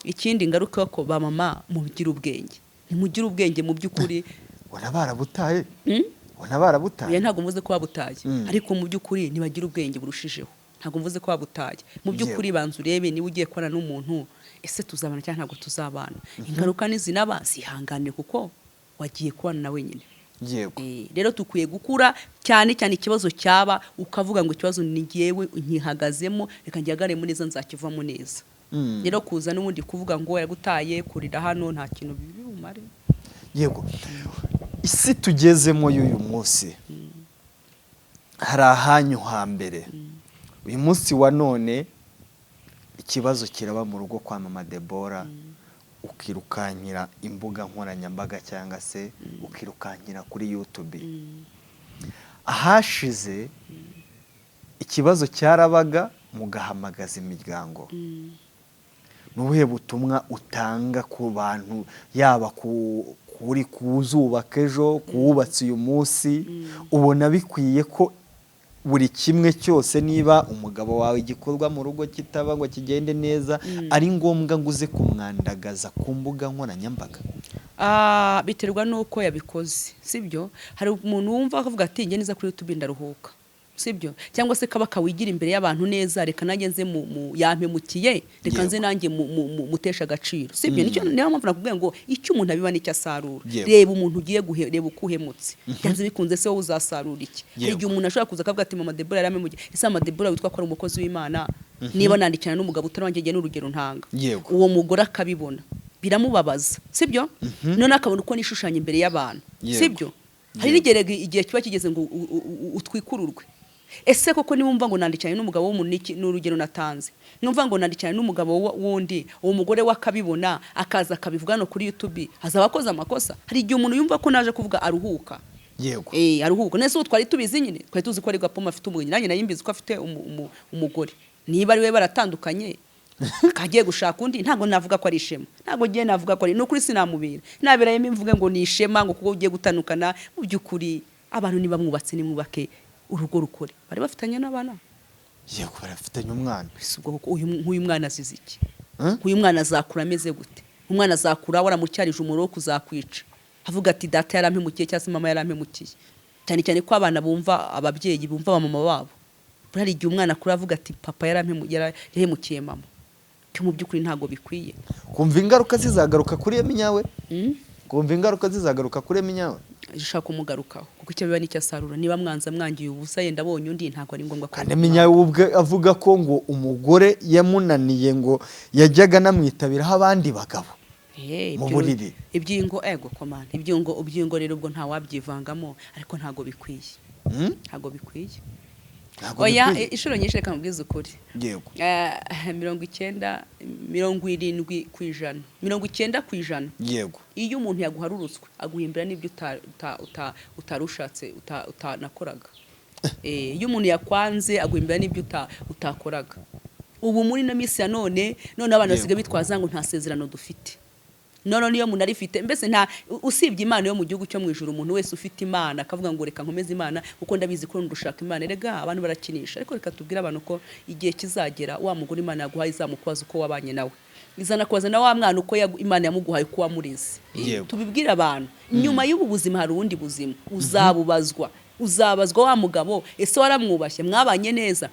Ikindi ngaruka ko ba mama mugire ubwenge, ntimugire ubwenge mu by'ukuri. Ubona barabutaye? Ubona Oya, barabutaye? ntabwo mvuze ko babutaye, ariko mu by'ukuri ntibagira ubwenge burushijeho. Ntabwo mvuze ko babutaye. Mu by'ukuri banza urebe niba ugiye kubana n'umuntu, ese tuzabana cyangwa ntabwo tuzabana? Ingaruka nizinaba zihanganire, kuko wagiye kubana na wenyine. Rero dukwiye gukura, cyane cyane ikibazo cyaba ukavuga ngo ikibazo ni njyewe nkihagazemo, reka ngihagararemo neza, nzakivamo neza. Rero kuza n'ubundi kuvuga ngo yagutaye, kurira hano nta kintu biri bumare. Yego, isi tugezemo y'uyu munsi hari ahanyu hambere. Uyu munsi wa none ikibazo kiraba mu rugo kwa mama Debora, ukirukankira imbuga nkoranyambaga cyangwa se ukirukankira kuri YouTube. Ahashize ikibazo cyarabaga mugahamagaza imiryango. Ni ubuhe butumwa utanga ku bantu, yaba kuri kuwuzubaka ejo, kuwubatse uyu munsi? Ubona bikwiye ko buri kimwe cyose, niba umugabo wawe igikorwa mu rugo kitaba ngo kigende neza, ari ngombwa ngo uze kumwandagaza ku mbuga nkoranyambaga? Biterwa n'uko yabikoze, sibyo? Hari umuntu wumva akavuga ati njye neza kuri YouTube ndaruhuka, sibyo? Cyangwa se kaba kawigira imbere y'abantu neza, reka nanjye nze mu yampemukiye, reka nze nanjye mutesha agaciro, sibyo? Nicyo niyo mpamvu nakubwiye ngo icyo umuntu abiba nicyo asarura. Reba umuntu ugiye guhe, reba uko uhemutse, byanze bikunze se wowe uzasarura iki? Hari igihe umuntu ashobora kuza akavuga ati mama Debora yarampemukiye. Ese mama Debora witwa ko ari umukozi w'Imana, niba nandikirana n'umugabo utari wanjye, njye n'urugero ntanga, uwo mugore akabibona biramubabaza, sibyo? None akabona uko nishushanya imbere y'abantu, sibyo? Hari n'igihe igihe kiba kigeze ngo utwikururwe. Ese koko niwumva ngo nandikiranye n'umugabo w'umuntu, ni urugero natanze, numva ngo nandikiranye n'umugabo wundi, uwo mugore we akabibona, akaza akabivuga hano kuri YouTube, azaba akoze amakosa. Hari igihe umuntu yumva ko naje kuvuga aruhuka. Aruhuka. Nese ubu twari tubizi nyine, twari tuzi ko ari Gapoma afite umugore, nanjye nari mbizi ko afite umugore. Niba ari we baratandukanye kagiye gushaka undi, ntabwo navuga ko ari ishema, ntabwo ngiye navuga ko ari, ni ukuri sinamubira naberayemo imvuge ngo ni ishema ngo kuko ugiye gutandukana. Mu by'ukuri abantu niba mwubatse nimwubake urugo rukore. Bari bafitanye n'abana. Yego, barafitanye umwana. Ese ubwo koko nk'uyu mwana azize iki? Nk'uyu mwana azakura ameze gute? Umwana azakura waramucyarije umuriro wo kuzakwica, avuga ati data yarampemukiye cyangwa se mama yarampemukiye. Cyane cyane ko abana bumva ababyeyi, bumva abamama babo. Buriya hari igihe umwana akura avuga ati papa yahemukiye mama, cyo mu by'ukuri ntabwo bikwiye. Kumva ingaruka zizagaruka kuri Eminyawe. Kumva ingaruka zizagaruka kuri Eminyawe. Ishaka kumugarukaho, kuko icyo biba nicyo asarura. Niba mwanza mwangiye ubusa, yenda abonye undi, ntabwo ari ngombwa ko Kandi Eminyawe ubwe avuga ko ngo umugore yamunaniye, ngo yajyaga anamwitabiraho abandi bagabo mu buriri. Ibyingo, ego komana, ibyingo rero ubwo ntawabyivangamo, ariko ntabwo bikwiye. Ntabwo bikwiye. Ntabwo Oya. bikwiye. Inshuro nyinshi, reka mubwize ukuri. Yego. 90, 70%, 90%. Iyo umuntu yaguharurutswe, aguhimbira n'ibyo utari ushatse, utanakoraga. Iyo umuntu yakwanze, aguhimbira n'ibyo utakoraga. Ubu muri ino minsi ya none, none abantu basigaye bitwaza ngo nta sezerano dufite. None niyo umuntu arifite, mbese nta, usibye Imana yo mu gihugu cyo mu ijuru, umuntu wese ufite Imana akavuga ngo reka nkomeze Imana kuko ndabizi ko ndushaka Imana. Erega abantu barakinisha, ariko reka tubwire abantu ko igihe kizagera wa mugore Imana yaguhaye izamukubaza uko wabanye nawe, izanakubaza na wa mwana uko Imana yamuguhaye, uko wamureze. Tubibwire abantu, nyuma y'ubu buzima hari ubundi buzima uzabubazwa. Uzabazwa wa mugabo, ese waramwubashye, mwabanye neza?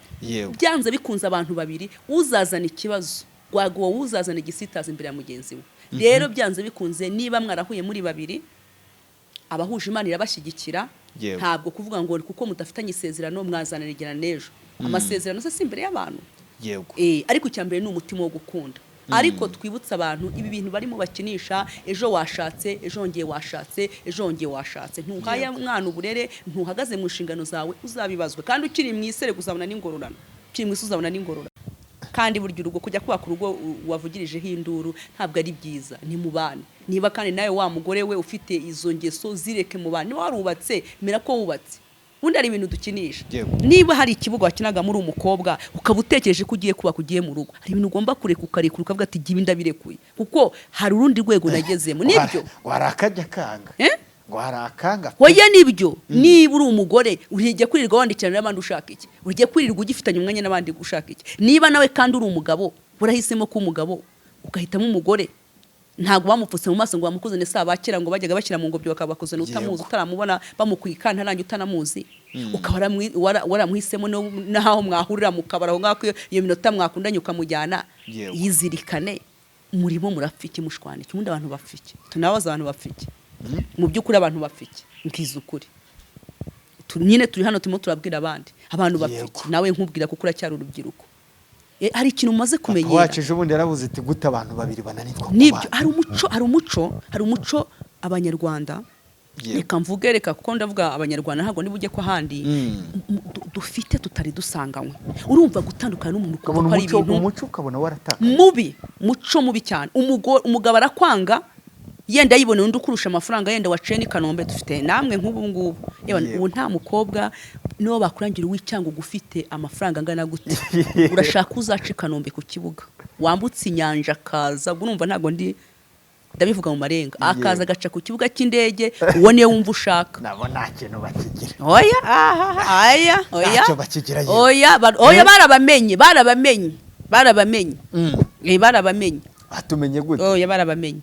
Byanze bikunze abantu babiri, uzazana ikibazo rwaguwo, uzazana igisitaza imbere ya mugenzi we. Rero byanze bikunze, niba mwarahuye muri babiri, abahuje Imana irabashyigikira. Ntabwo kuvuga ngo kuko mudafitanye isezerano mwazanarigera n'ejo. Amasezerano se si imbere y'abantu? Yego. Ariko icya mbere ni umutima wo gukunda. Ariko twibutse abantu ibi bintu barimo bakinisha: ejo washatse, ejo wongeye washatse, ejo wongeye washatse, ntuhaye mwana uburere, ntuhagaze mu nshingano zawe. Uzabibazwa kandi ukiri mu isi, uzabona n'ingororano. Ukiri mu isi uzabona n'ingororano. Kandi burya urugo, kujya kubaka urugo wavugirijeho induru ntabwo ari byiza. Ni mu bana. Niba kandi nawe wa mugore we ufite izo ngeso, zireke mu bana. Niba warubatse, mera ko wubatse. Ubundi hari ibintu dukinisha. Niba hari ikibuga wakinaga muri umukobwa, ukaba utekereje ko ugiye kubaka, ugiye mu rugo, hari ibintu ugomba kureka, ukarekura, ukavuga ati jya ibi ndabirekuye kuko hari urundi rwego nagezemo. Nibyo. Ngo hari akajya kanga. Eh? Ngo hari akanga pe. Oya, nibyo. Niba uri umugore, ujya kwirirwa wandikirana n'abandi ushaka iki? Ujya kwirirwa ugifitanye umwanya n'abandi ushaka iki? Niba nawe kandi uri umugabo, urahisemo ko umugabo ugahitamo umugore, ntabwo bamupfutse mu maso ngo bamukuzane. Si abakera ngo bajyaga bashyira mu ngobyi bakabakuzana utamuzi, utaramubona, bamukwika ntarange utanamuzi, ukaba waramuhisemo, n'aho mwahurira mukabara aho ngaho, iyo minota mwakundanye ukamujyana. Yizirikane, murimo murapfa iki, mushwana iki? Ubundi abantu bapfa iki? Tunabaza, abantu bapfa iki? Mu by'ukuri abantu bapfa iki? Mbwiza ukuri. Nyine turi hano turimo turabwira abandi, abantu bapfa iki? Nawe nkubwira kuko uracyari urubyiruko. Hari ikintu umaze Papa kumenyera. wacu ejo bundi yaravuze ati gute abantu babiri bananirwa Nibyo. kubana? Hari umuco Abanyarwanda, reka mvuge, reka kuko ndavuga Abanyarwanda, ntabwo niba ujye ko ahandi, dufite tutari dusanganywe. Urumva gutandukana n'umuntu ukumva Ukabona ko ari umuco, ibintu umuco ukabona waratakaye. mubi, muco mubi cyane. Umugabo arakwanga, yenda yiboneye undi ukurusha amafaranga, yenda waciye n'i Kanombe. Dufite namwe nk'ubu ngubu. Yewe, ubu nta mukobwa niwo bakurangira uw'icyanga ufite amafaranga angana gute, urashaka uzaca i Kanombe ku kibuga, wambutse inyanja akaza. Ubwo urumva ntabwo ndi ndabivuga mu marenga, akaza agaca ku kibuga cy'indege, uwo niwe wumva ushaka. Nabo nta kintu bakigira. Oya, aha, aya, oya. Ntacyo bakigira, yewe. Oya, oya. Eh? Barabamenye, barabamenye, barabamenye. Barabamenye. Batumenye gute? Oya, barabamenye.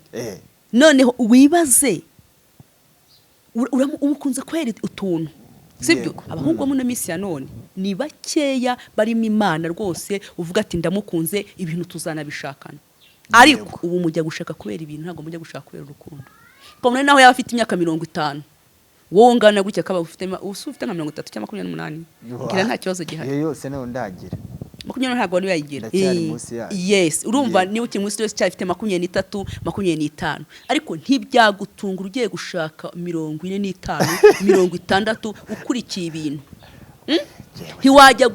Noneho wibaze, umukunze kwera utuntu, sibyo? Abahungu bo muri minsi ya none ni bakeya barimo Imana rwose, uvuga ati ndamukunze, ibintu tuzanabishakana. Ariko ubu mujya gushaka kubera ibintu, ntabwo mujya gushaka kubera urukundo. Kabone naho yaba afite imyaka 50, wowe ungana gutya, akaba ufite ufite nka 30 cyangwa 28, ngira nta kibazo gihari. Iyo yose nayo ndagira. 20 ntabwo wari wayigira. Ndacyari munsi yayo. Yes, urumva, niba ukiri munsi yose cyari ifite 23, 25, ariko ntibyagutungura ugiye gushaka 45, 60, ukurikiye ibintu. Ntiwajya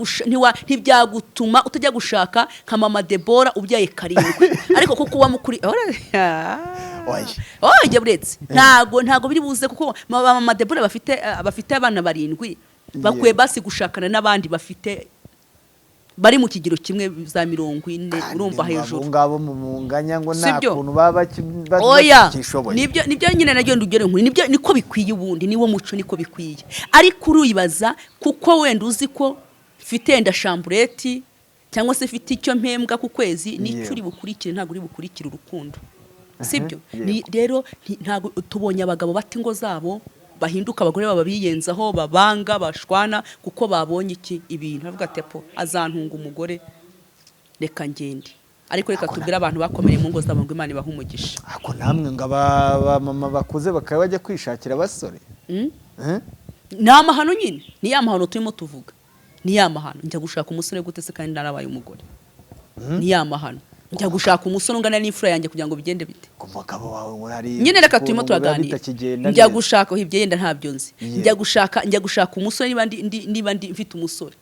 ntibyagutuma utajya gushaka nka mama Debora ubyaye karindwi, ariko kuko wamukuri. Oya. Oya, buretse, ntago biri buze, kuko mama Debora bafite abana barindwi bakwiye basi gushakana n'abandi bafite bari mu kigero kimwe za 40, urumva, Kandi hejuru. abo ngabo mu munganya ngo nta Sibyo? kuntu baba Oya. bakishoboye. Nibyo nyine naryo ndugero nkuri, nibyo, niko bikwiye. Ubundi niwo muco, niko bikwiye. Ariko uribaza kuko wenda uzi ko mfite wenda chambrette cyangwa se mfite icyo mpembwa ku kwezi, nicyo uri bukurikire, ntabwo uri bukurikire urukundo, sibyo? Rero ntabwo tubonye abagabo bata ingo zabo. Bahinduka abagore baba biyenzaho, babanga, bashwana kuko babonye iki ibintu. Avuga ati po azantunga umugore, reka ngende. Ariko reka tubwire abantu bakomereye mu ngo zabo ngo Imana ibahe umugisha. Ako namwe ngo aba mama bakuze bakaba bajya kwishakira abasore. Ni amahano nyine, ni ya mahano turimo tuvuga, ni ya mahano. Njya gushaka umusore gute se kandi narabaye umugore? Ni ya mahano. Njya gushaka umusore ungana n'imfura yanjye kugira ngo bigende bite? Ku mugabo wawe ngo hari Nyine reka turimo ukuntu biba turaganira. bitakigenda Njya neza. gushaka ibyo yenda ntabyo nzi. Yeah. Njya gushaka umusore niba ndi niba ndi mfite umusore,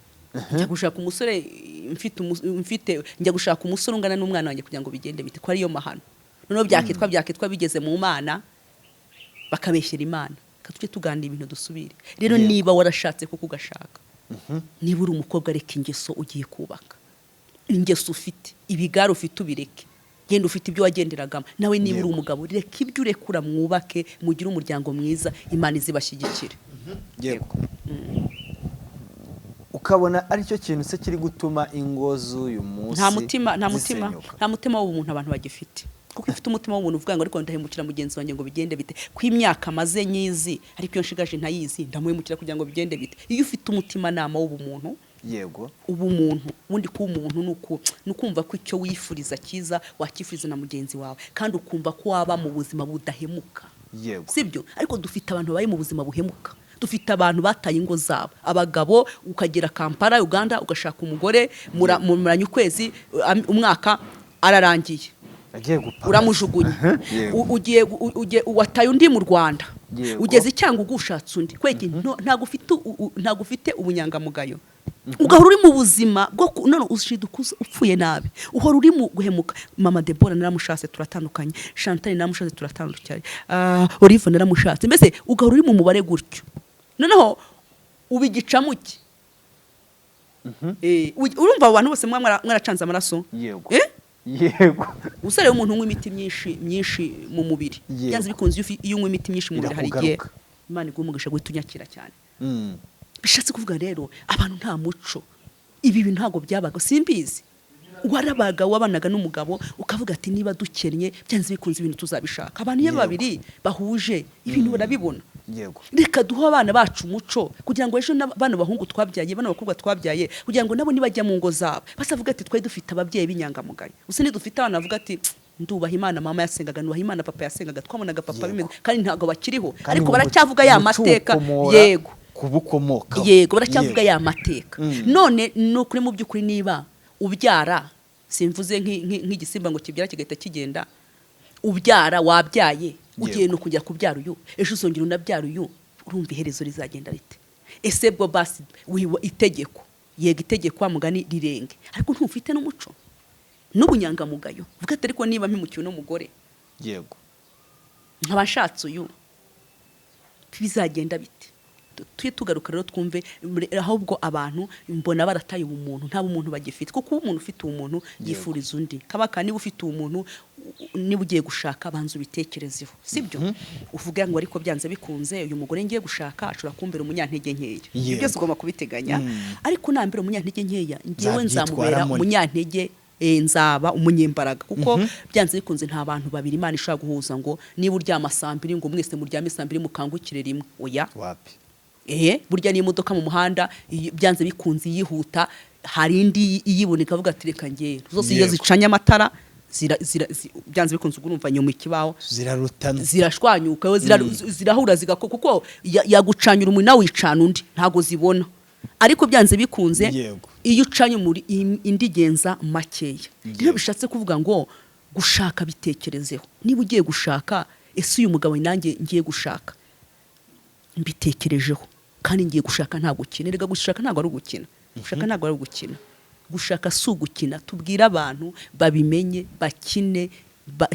njya gushaka umusore mfite mfite, njya gushaka umusore ungana n'umwana wanjye kugira ngo bigende bite, ko ariyo mahano? Noneho byakitwa bigeze mu Mana, bakabeshyera Imana. Reka tujye tuganira ibintu dusubire rero. Niba warashatse kuko ugashaka, niba uri umukobwa, reka ingeso ugiye kubaka, ingeso ufite, ibigare ufite ubireke, genda ufite ibyo wagenderagamo nawe. Niba uri umugabo, reka ibyo urekura, mwubake, mugire umuryango mwiza, Imana izibashyigikire. Yego, ukabona aricyo kintu se kiri gutuma ingo z'uyu munsi Nta mutima zisenyuka. nta mutima w'ubumuntu abantu bagifite, kuko iyo ufite umutima w'umuntu uvuga ngo ariko ndahemukira mugenzi wanjye ngo bigende bite, ko imyaka maze nyizi ariko iyo nshigaje ntayizi, ndamuhemukira kugira ngo bigende bite? Iyo ufite umutimanama w'ubumuntu, ubumuntu, ubundi kuba umuntu ni ukumva ko icyo wifuriza cyiza wakifuriza na mugenzi wawe, kandi ukumva ko waba mu buzima budahemuka. Sibyo? Ariko dufite abantu babaye mu buzima buhemuka, dufite abantu bataye ingo zabo. Abagabo, ukagera Kampala, Uganda, ugashaka umugore, muranye ukwezi, umwaka ararangiye, Agiye gupfa. uramujugunye. Ugiye wataye undi mu Rwanda, ugeze cyangwa ugushatse undi kweki, ntabwo ufite ubunyangamugayo, ugahora uri mu buzima bwo none ushiduka upfuye nabi, uhora uri mu guhemuka. Mama Debora naramushatse turatandukanye, Chantal naramushatse turatandukanye, Olive naramushatse, mbese ugahora uri mu mubare gutyo, noneho ubigicamuke. Urumva abo bantu bose muba mwaracanze amaraso? Yego. Eh? Yego. Usare umuntu unywa imiti myinshi myinshi mu mubiri, byanze bikunze iyo unywa imiti myinshi mu mubiri hari igihe Irakugaruka. Imana iguha umugisha guhita unyakira cyane. Bishatse kuvuga rero abantu nta muco, ibi bintu ntabwo byabaga, simbizi. Warabaga wabanaga n'umugabo ukavuga ati niba dukennye byanze bikunze ibintu tuzabishaka. Abantu iyo babiri bahuje ibintu barabibona. Reka duhe abana bacu umuco kugira ngo ejo bano bahungu twabyaye, bano bakobwa twabyaye, kugira ngo nabo nibajya mu ngo zabo basavuga ati twari dufite ababyeyi b'inyangamugayo. Gusa nidufite abana bavuga ati ndubaha Imana mama yasengaga, nubaha Imana papa yasengaga, twabonaga papa bimeze, kandi ntabwo bakiriho, Kandi ariko mu baracyavuga ya muco mateka. ukomora kubukomokaho. Yego, baracyavuga ya mateka. None ni ukuri, mu by'ukuri, niba ubyara, simvuze nk'igisimba ngo kibyara kigahita kigenda, ubyara wabyaye, ugiye no kujya kubyara uyu, ejo uzongera unabyara uyu, urumva iherezo rizagenda rite? Ese bwo basi wiwa itegeko, yego itegeko wa mugani rirenge, ariko ntufite n'umuco n'ubunyangamugayo, uvuga ati ariko niba mpimukiwe n'umugore nkaba nshatse uyu, bizagenda bite? Tujye tugaruka rero twumve ahubwo abantu mbona barataye ubumuntu, nta bumuntu bagifite, kuko umuntu ufite ubumuntu yifuriza undi kabaka. Niba ufite ubumuntu, niba ugiye gushaka, banza ubitekerezeho, sibyo? Uvuga ngo ariko byanze bikunze uyu mugore ngiye gushaka ashobora kumbera umunyantege nkeya. Ibyo byose ugomba kubiteganya. Ariko nambera umunyantege nkeya, ngewe nzamubera Nzabyitwaramo nte? umunyantege, nzaba umunyembaraga, kuko byanze bikunze nta bantu babiri Imana ishobora guhuza ngo niba uryama saa 2 ngo mwese muryame saa 2 mukangukire rimwe, oya. Wapi. Burya n'imodoka mu muhanda byanze bikunze yihuta, hari indi iyibona ikavuga ati reka ngewe. Zose iyo zicanye amatara byanze bikunze ubwo urumva nyuma ikibaho Zirarutana. Zirashwanyuka, yo zirahura zigako, kuko yagucanye urumuri nawe wicana undi, ntago zibona. Ariko byanze bikunze iyo ucanye umuri indi igenza makeya. Rero bishatse kuvuga ngo gushaka bitekerezeho. Niba ugiye gushaka, ese uyu mugabo nanjye ngiye gushaka mbitekerejeho kandi ngiye gushaka nta gukina? Erega gushaka ntabwo ari ugukina, gushaka ntabwo ari ugukina, gushaka si ugukina. Tubwire abantu babimenye, bakine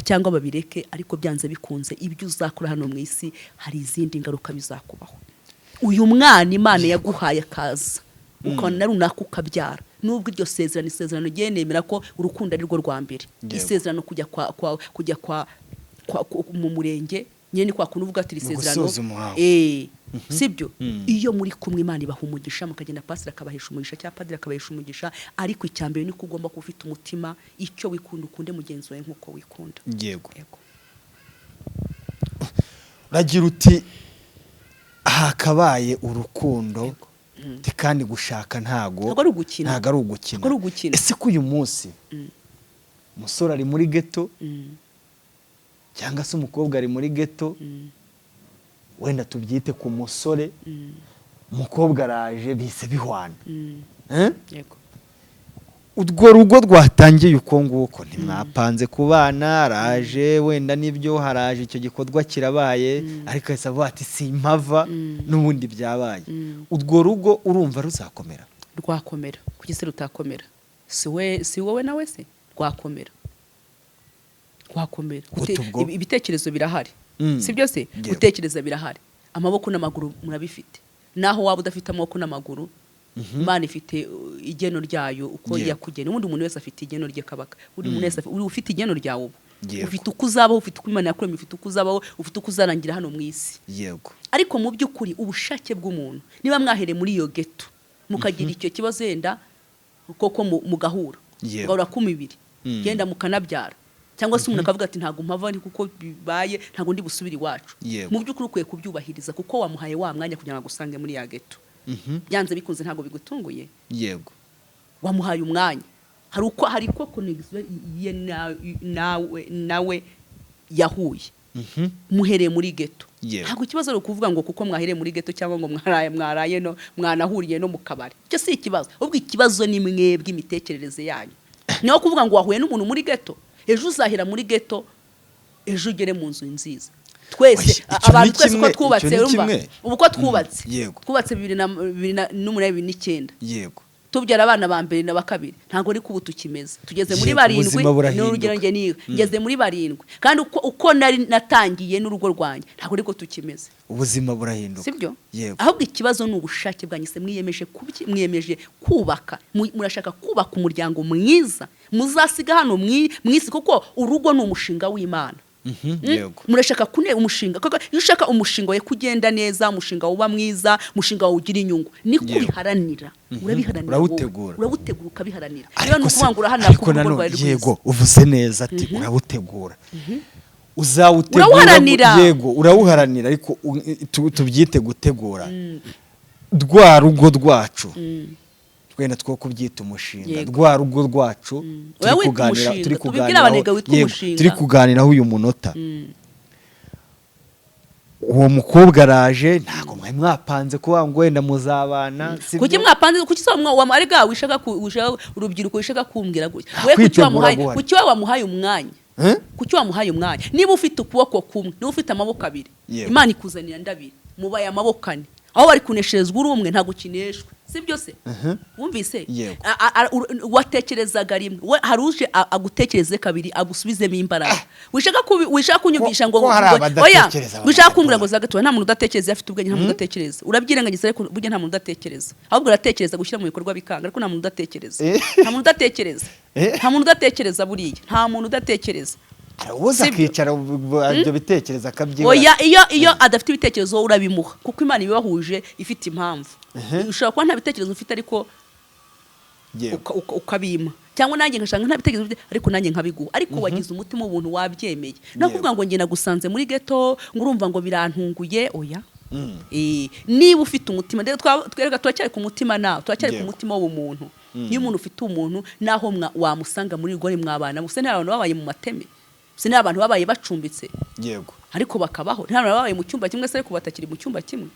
cyangwa babireke, ariko byanze bikunze ibyo uzakora hano mu isi hari izindi ngaruka bizakubaho. Uyu mwana Imana yaguhaye akaza ukabona runaka ukabyara, nubwo iryo sezerano, isezerano ugiye nemera ko urukundo ari rwo rwa mbere. Isezerano kujya mu murenge nyine ni kwa kuntu uvuga ati iri Mu sezerano. gusoza umuhango. Sibyo? Iyo muri kumwe Imana ibaha umugisha, mukagenda pasiteri akabahesha umugisha cyangwa padiri akabahesha umugisha. Ariko icya mbere ni ko ugomba kuba ufite umutima, icyo wikunda ukunde mugenzi wawe nk'uko wikunda. Uragira uti Hakabaye urukundo kandi gushaka ntago Ntago ari ugukina. Ntago ari ugukina. Ntago ari ugukina. Ese ko uyu munsi umusore ari muri ghetto cyangwa se umukobwa ari muri ghetto, wenda tubyite ku musore, umukobwa araje bise bihwana. Eh? Yego. Urwo rugo rwatangiye uko nguko, ntimwapanze ku bana, araje wenda nibyo, haraje icyo gikorwa kirabaye, ariko ahise avuga ati simpava, n'ubundi byabaye. Urwo rugo urumva ruzakomera? Rwakomera, kuki se rutakomera? Si we, si wowe nawe se, rwakomera, rwakomera. Gute ubwo? Ibitekerezo birahari. Si byo se? Yego. Gutekereza birahari, amaboko n'amaguru murabifite. Naho waba udafite amaboko n'amaguru, Imana ifite igeno ryayo uko yakugena. Ubundi umuntu wese afite igeno rye kabaka. Buri muntu wese ufite igeno ryawe ubu. Ufite uko uzabaho, ufite uko Imana yakuremye, ufite uko uzabaho, ufite uko uzarangira hano mu isi. Ariko mu by'ukuri ubushake bw'umuntu, niba mwahereye muri iyo ghetto mukagira icyo kibazo, yenda koko mugahura, mugahura ku mibiri, genda mukanabyara, cyangwa se umuntu akavuga ati ntabwo mpava ni kuko bibaye, ntabwo ndi busubire iwacu. Mu by'ukuri ukwiye kubyubahiriza kuko wamuhaye wa mwanya kugira ngo agusange muri ya ghetto. Byanze bikunze ntabwo bigutunguye. Wamuhaye umwanya, hari uko connection ye nawe yahuye muhereye muri ghetto. Ntabwo ikibazo ari ukuvuga ngo kuko mwahereye muri ghetto cyangwa ngo mwaraye no mwanahuriye no mu kabari, icyo si ikibazo. Ahubwo ikibazo ni mwebwe, imitekerereze yanyu. Niyo kuvuga ngo wahuye n'umuntu muri ghetto, ejo uzahera muri ghetto, ejo ugere mu nzu nziza. Twese Oya, icyo abantu ni twese uko kimwe, twubatse, icyo ni urumva kimwe. ubu ko twubatse, twubatse 2008, 2009, tubyara abana ba mbere na ba kabiri, ntabwo ariko ubu tukimeze. Tugeze muri Yego, barindwi. ubuzima burahinduka. Ni urugero njye niga ngeze muri barindwi, kandi uko nari natangiye n'urugo rwanjye ntabwo ariko tukimeze. Ubuzima burahinduka. Sibyo? Yego. Ahubwo ikibazo ni ubushake bwanyu. Se mwiyemeje kubaka, murashaka kubaka umuryango mwiza muzasiga hano mu isi, kuko urugo ni umushinga w'Imana. Murashaka kune umushinga, kuko iyo ushaka umushinga wawe kugenda neza, umushinga uba mwiza, umushinga wawe ugira inyungu, niko ubiharanira, urabiharanira wowe. Urawutegura. Urawutegura ukabiharanira. Ariko Rero ni ukuvuga ngo uraharanira ariko kuba urugo nanone rwawe rwiza. Yego, uvuze neza ati urawutegura, uzawutegura. Urawuharanira. Yego, urawuharanira, ariko tubyite gutegura rwa rugo rwacu, wenda two kubyita umushinga, rwa rugo rwacu Oya, turi wita kuganira umushinga. turi Tubibwire kuganiraho abanega witwa yego, umushinga. turi kuganiraho uyu munota. Uwo mukobwa araje, ntabwo mwari mwapanze kuba ngo wenda muzabana, sibyo? Kuki mwapanze? Kuki se arega wishaka urubyiruko wishaka kumbwira gutya we? Kuki Kwitegura wamuhaye guhari. Kuki we wamuhaye umwanya? Eh? Kuki wamuhaye umwanya? Niba ufite ukuboko kumwe, niba ufite amaboko abiri, Imana ikuzanira ndabiri, mubaye amaboko ane. Aho bari kunesherezwa uri umwe, ntabwo ukineshwa, sibyo se? Wumvise? Yego. Watekerezaga rimwe, we hari uje agutekereze kabiri, agusubizemo imbaraga. Wishaka kunyumvisha ngo Ko hari oya, abadatekereza. wishaka kumbwira ngo zagatura. Nta muntu udatekereza iyo afite ubwenge, nta muntu udatekereza. Urabyirengagiza, ariko burya nta muntu udatekereza. Ahubwo uratekereza gushyira mu bikorwa bikanga, ariko nta muntu udatekereza. Nta muntu udatekereza. Nta muntu udatekereza buriya, nta muntu udatekereza. Ubuze Sibyo? akicara ibyo bitekerezo akabyibara. Oya, iyo adafite ibitekerezo wowe urabimuha, kuko Imana ibibahuje ifite impamvu. Ushobora kuba nta bitekerezo ufite, ariko ukabima, cyangwa nanjye nkashaka nta bitekerezo ufite, ariko nanjye nkabiguha, ariko wagize umutima w'ubuntu, wabyemeye. No kuvuga ngo njye nagusanze muri ghetto, ngo urumva ngo birantunguye, oya. Niba ufite umutima, ndetse twereka turacyari ku mutima nawe, turacyari ku mutima w'ubumuntu. Niyo umuntu ufite umuntu, naho wamusanga muri rigori mwabana. Gusa nta bantu babaye mu mateme, gusa nta abantu babaye bacumbitse ariko bakabaho, nta bantu babaye mu cyumba kimwe se ariko batakiri mu cyumba kimwe.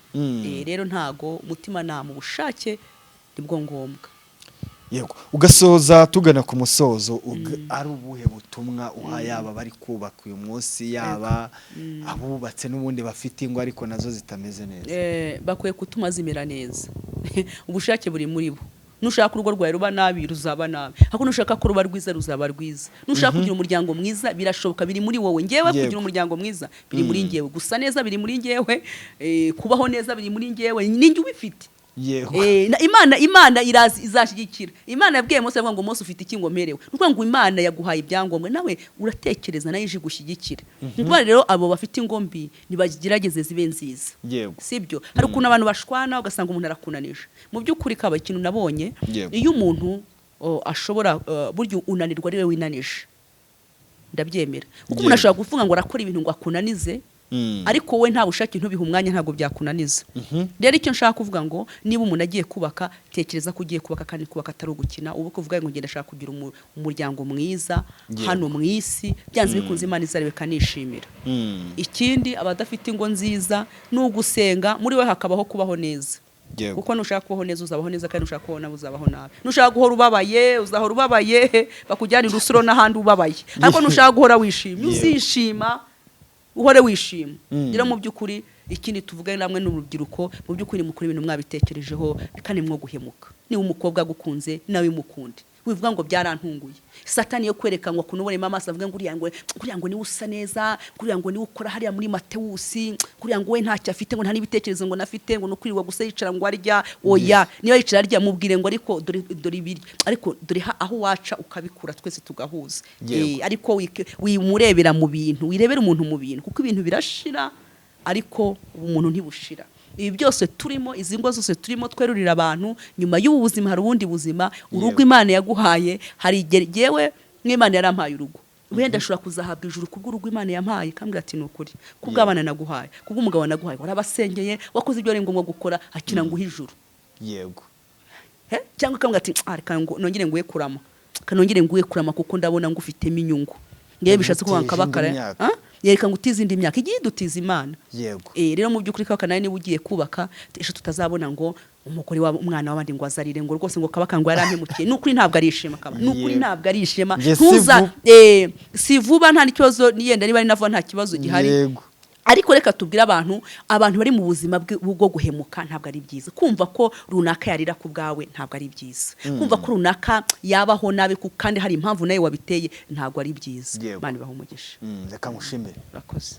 Rero ntago umutima nama, ubushake nibwo ngombwa. Yego, ugasoza tugana ku musozo, ari ubuhe butumwa uha yaba bari kubaka uyu munsi, yaba abubatse n'ubundi bafite ingo ariko nazo zitameze neza? Bakwiye gutuma zimera neza. Ubushake buri muri bo. Nushaka urugo rwawe ruba nabi, ruzaba nabi, ariko nushaka ko ruba rwiza, ruzaba rwiza. Nushaka kugira umuryango mwiza, birashoboka, biri muri wowe. Ngewe kugira umuryango mwiza biri muri ngewe, gusa neza biri muri ngewe, kubaho neza biri muri ngewe, ninjye ubifite. Imana irazi izashyigikira. Imana yabwiye Mose, avuga ngo Mose ufite iki ngo mperewe? Ni ukuvuga ngo Imana yaguhaye ibyangombwa, nawe uratekereza, nayo ije igushyigikira. Ni ukuvuga rero abo bafite ingo mbi nibagerageze zibe nziza. Sibyo? Hari ukuntu abantu bashwana, ugasanga umuntu arakunanije. Mu by'ukuri kaba ikintu nabonye, iyo umuntu ashobora, burya unanirwa ari we winanije, ndabyemera, kuko umuntu ashobora kuvuga ngo arakora ibintu ngo akunanize. Ariko wowe nta bushake, ntubihe umwanya, ntabwo byakunaniza. Rero icyo nshaka kuvuga ngo niba umuntu agiye kubaka, tekereza ko ugiye kubaka kandi kubaka atari ugukina. Ubu kuvuga ngo ngenda ashaka kugira umuryango mwiza hano mu isi, byanze bikunze Imana izarebe ikanishimira. Ikindi, abadafite ingo nziza ni ugusenga, muri we hakabaho kubaho neza. Kuko nushaka kubaho neza uzabaho neza, kandi nushaka kubaho nabi uzabaho nabi. Nushaka guhora ubabaye uzahora ubabaye, bakujyana irusuro n'ahandi ubabaye. Ariko nushaka guhora wishimye uzishima, uhore wishima. Rero mu by'ukuri ikindi tuvuga namwe n'urubyiruko, mu by'ukuri mukora ibintu mwabitekerejeho kandi mwo guhemuka. Niba umukobwa agukunze nawe mukunde, wivuga ngo byarantunguye. Satani yo kwereka ngo akunuboremo amaso, avuga ngo uriya ngo niwe usa neza, uriya ngo niwe ukora hariya muri Matewusi, uriya ngo we ntacyo afite, ngo nta n'ibitekerezo ngo nafite, ngo nukwirirwa gusa yicara ngo arya. Oya, niba yicara arya, mubwire ngo ariko dore ibiryo, ariko dore aho waca ukabikura twese tugahuza. Ariko wimurebera mu bintu, wirebera umuntu mu bintu, kuko ibintu birashira ariko ubumuntu ntibushira. Ibi byose turimo, izi ngo zose turimo twerurira abantu, nyuma y'ubu buzima hari ubundi buzima. Urugo Imana yaguhaye, hari igihe yewe nk'Imana yarampaye urugo, wenda ashobora kuzahabwa ijuru kubw'urugo Imana yampaye, ikambwira ati ni ukuri kubw'abana naguhaye, kubw'umugabo naguhaye, warabasengeye, wakoze ibyo wari ngombwa gukora, akira nguhe ijuru. He? Cyangwa ikambwira ati "Ah, reka ngo nongere nguhe kurama, reka nongere nguhe kurama kuko ndabona ngufitemo inyungu." Ngewe bishatse kuvuga ngo Ngutije indi kabakara myaka. Ah? Yereka ngo utize indi myaka igiye idutiza Imana. Rero mu by'ukuri kabaka, nawe niba ugiye kubaka, ejo tutazabona ngo umugore wa umwana w'abandi ngo azarire ngo rwose ngo kabaka ngo yarampemukiye. Ni ukuri ntabwo ari ishema kaba, ni ukuri ntabwo ari ishema. Njye si Ntuza vuba. Si vuba, nta n'ikibazo, niyenda niba ari na vuba nta kibazo gihari. Ariko reka tubwire abantu, abantu bari mu buzima bwo guhemuka, ntabwo ari byiza kumva ko runaka yarira ku bwawe, ntabwo ari byiza kumva ko runaka yabaho nabi kandi hari impamvu nawe wabiteye, ntabwo ari byiza. Imana ibahe umugisha. Reka ngushimire. Urakoze.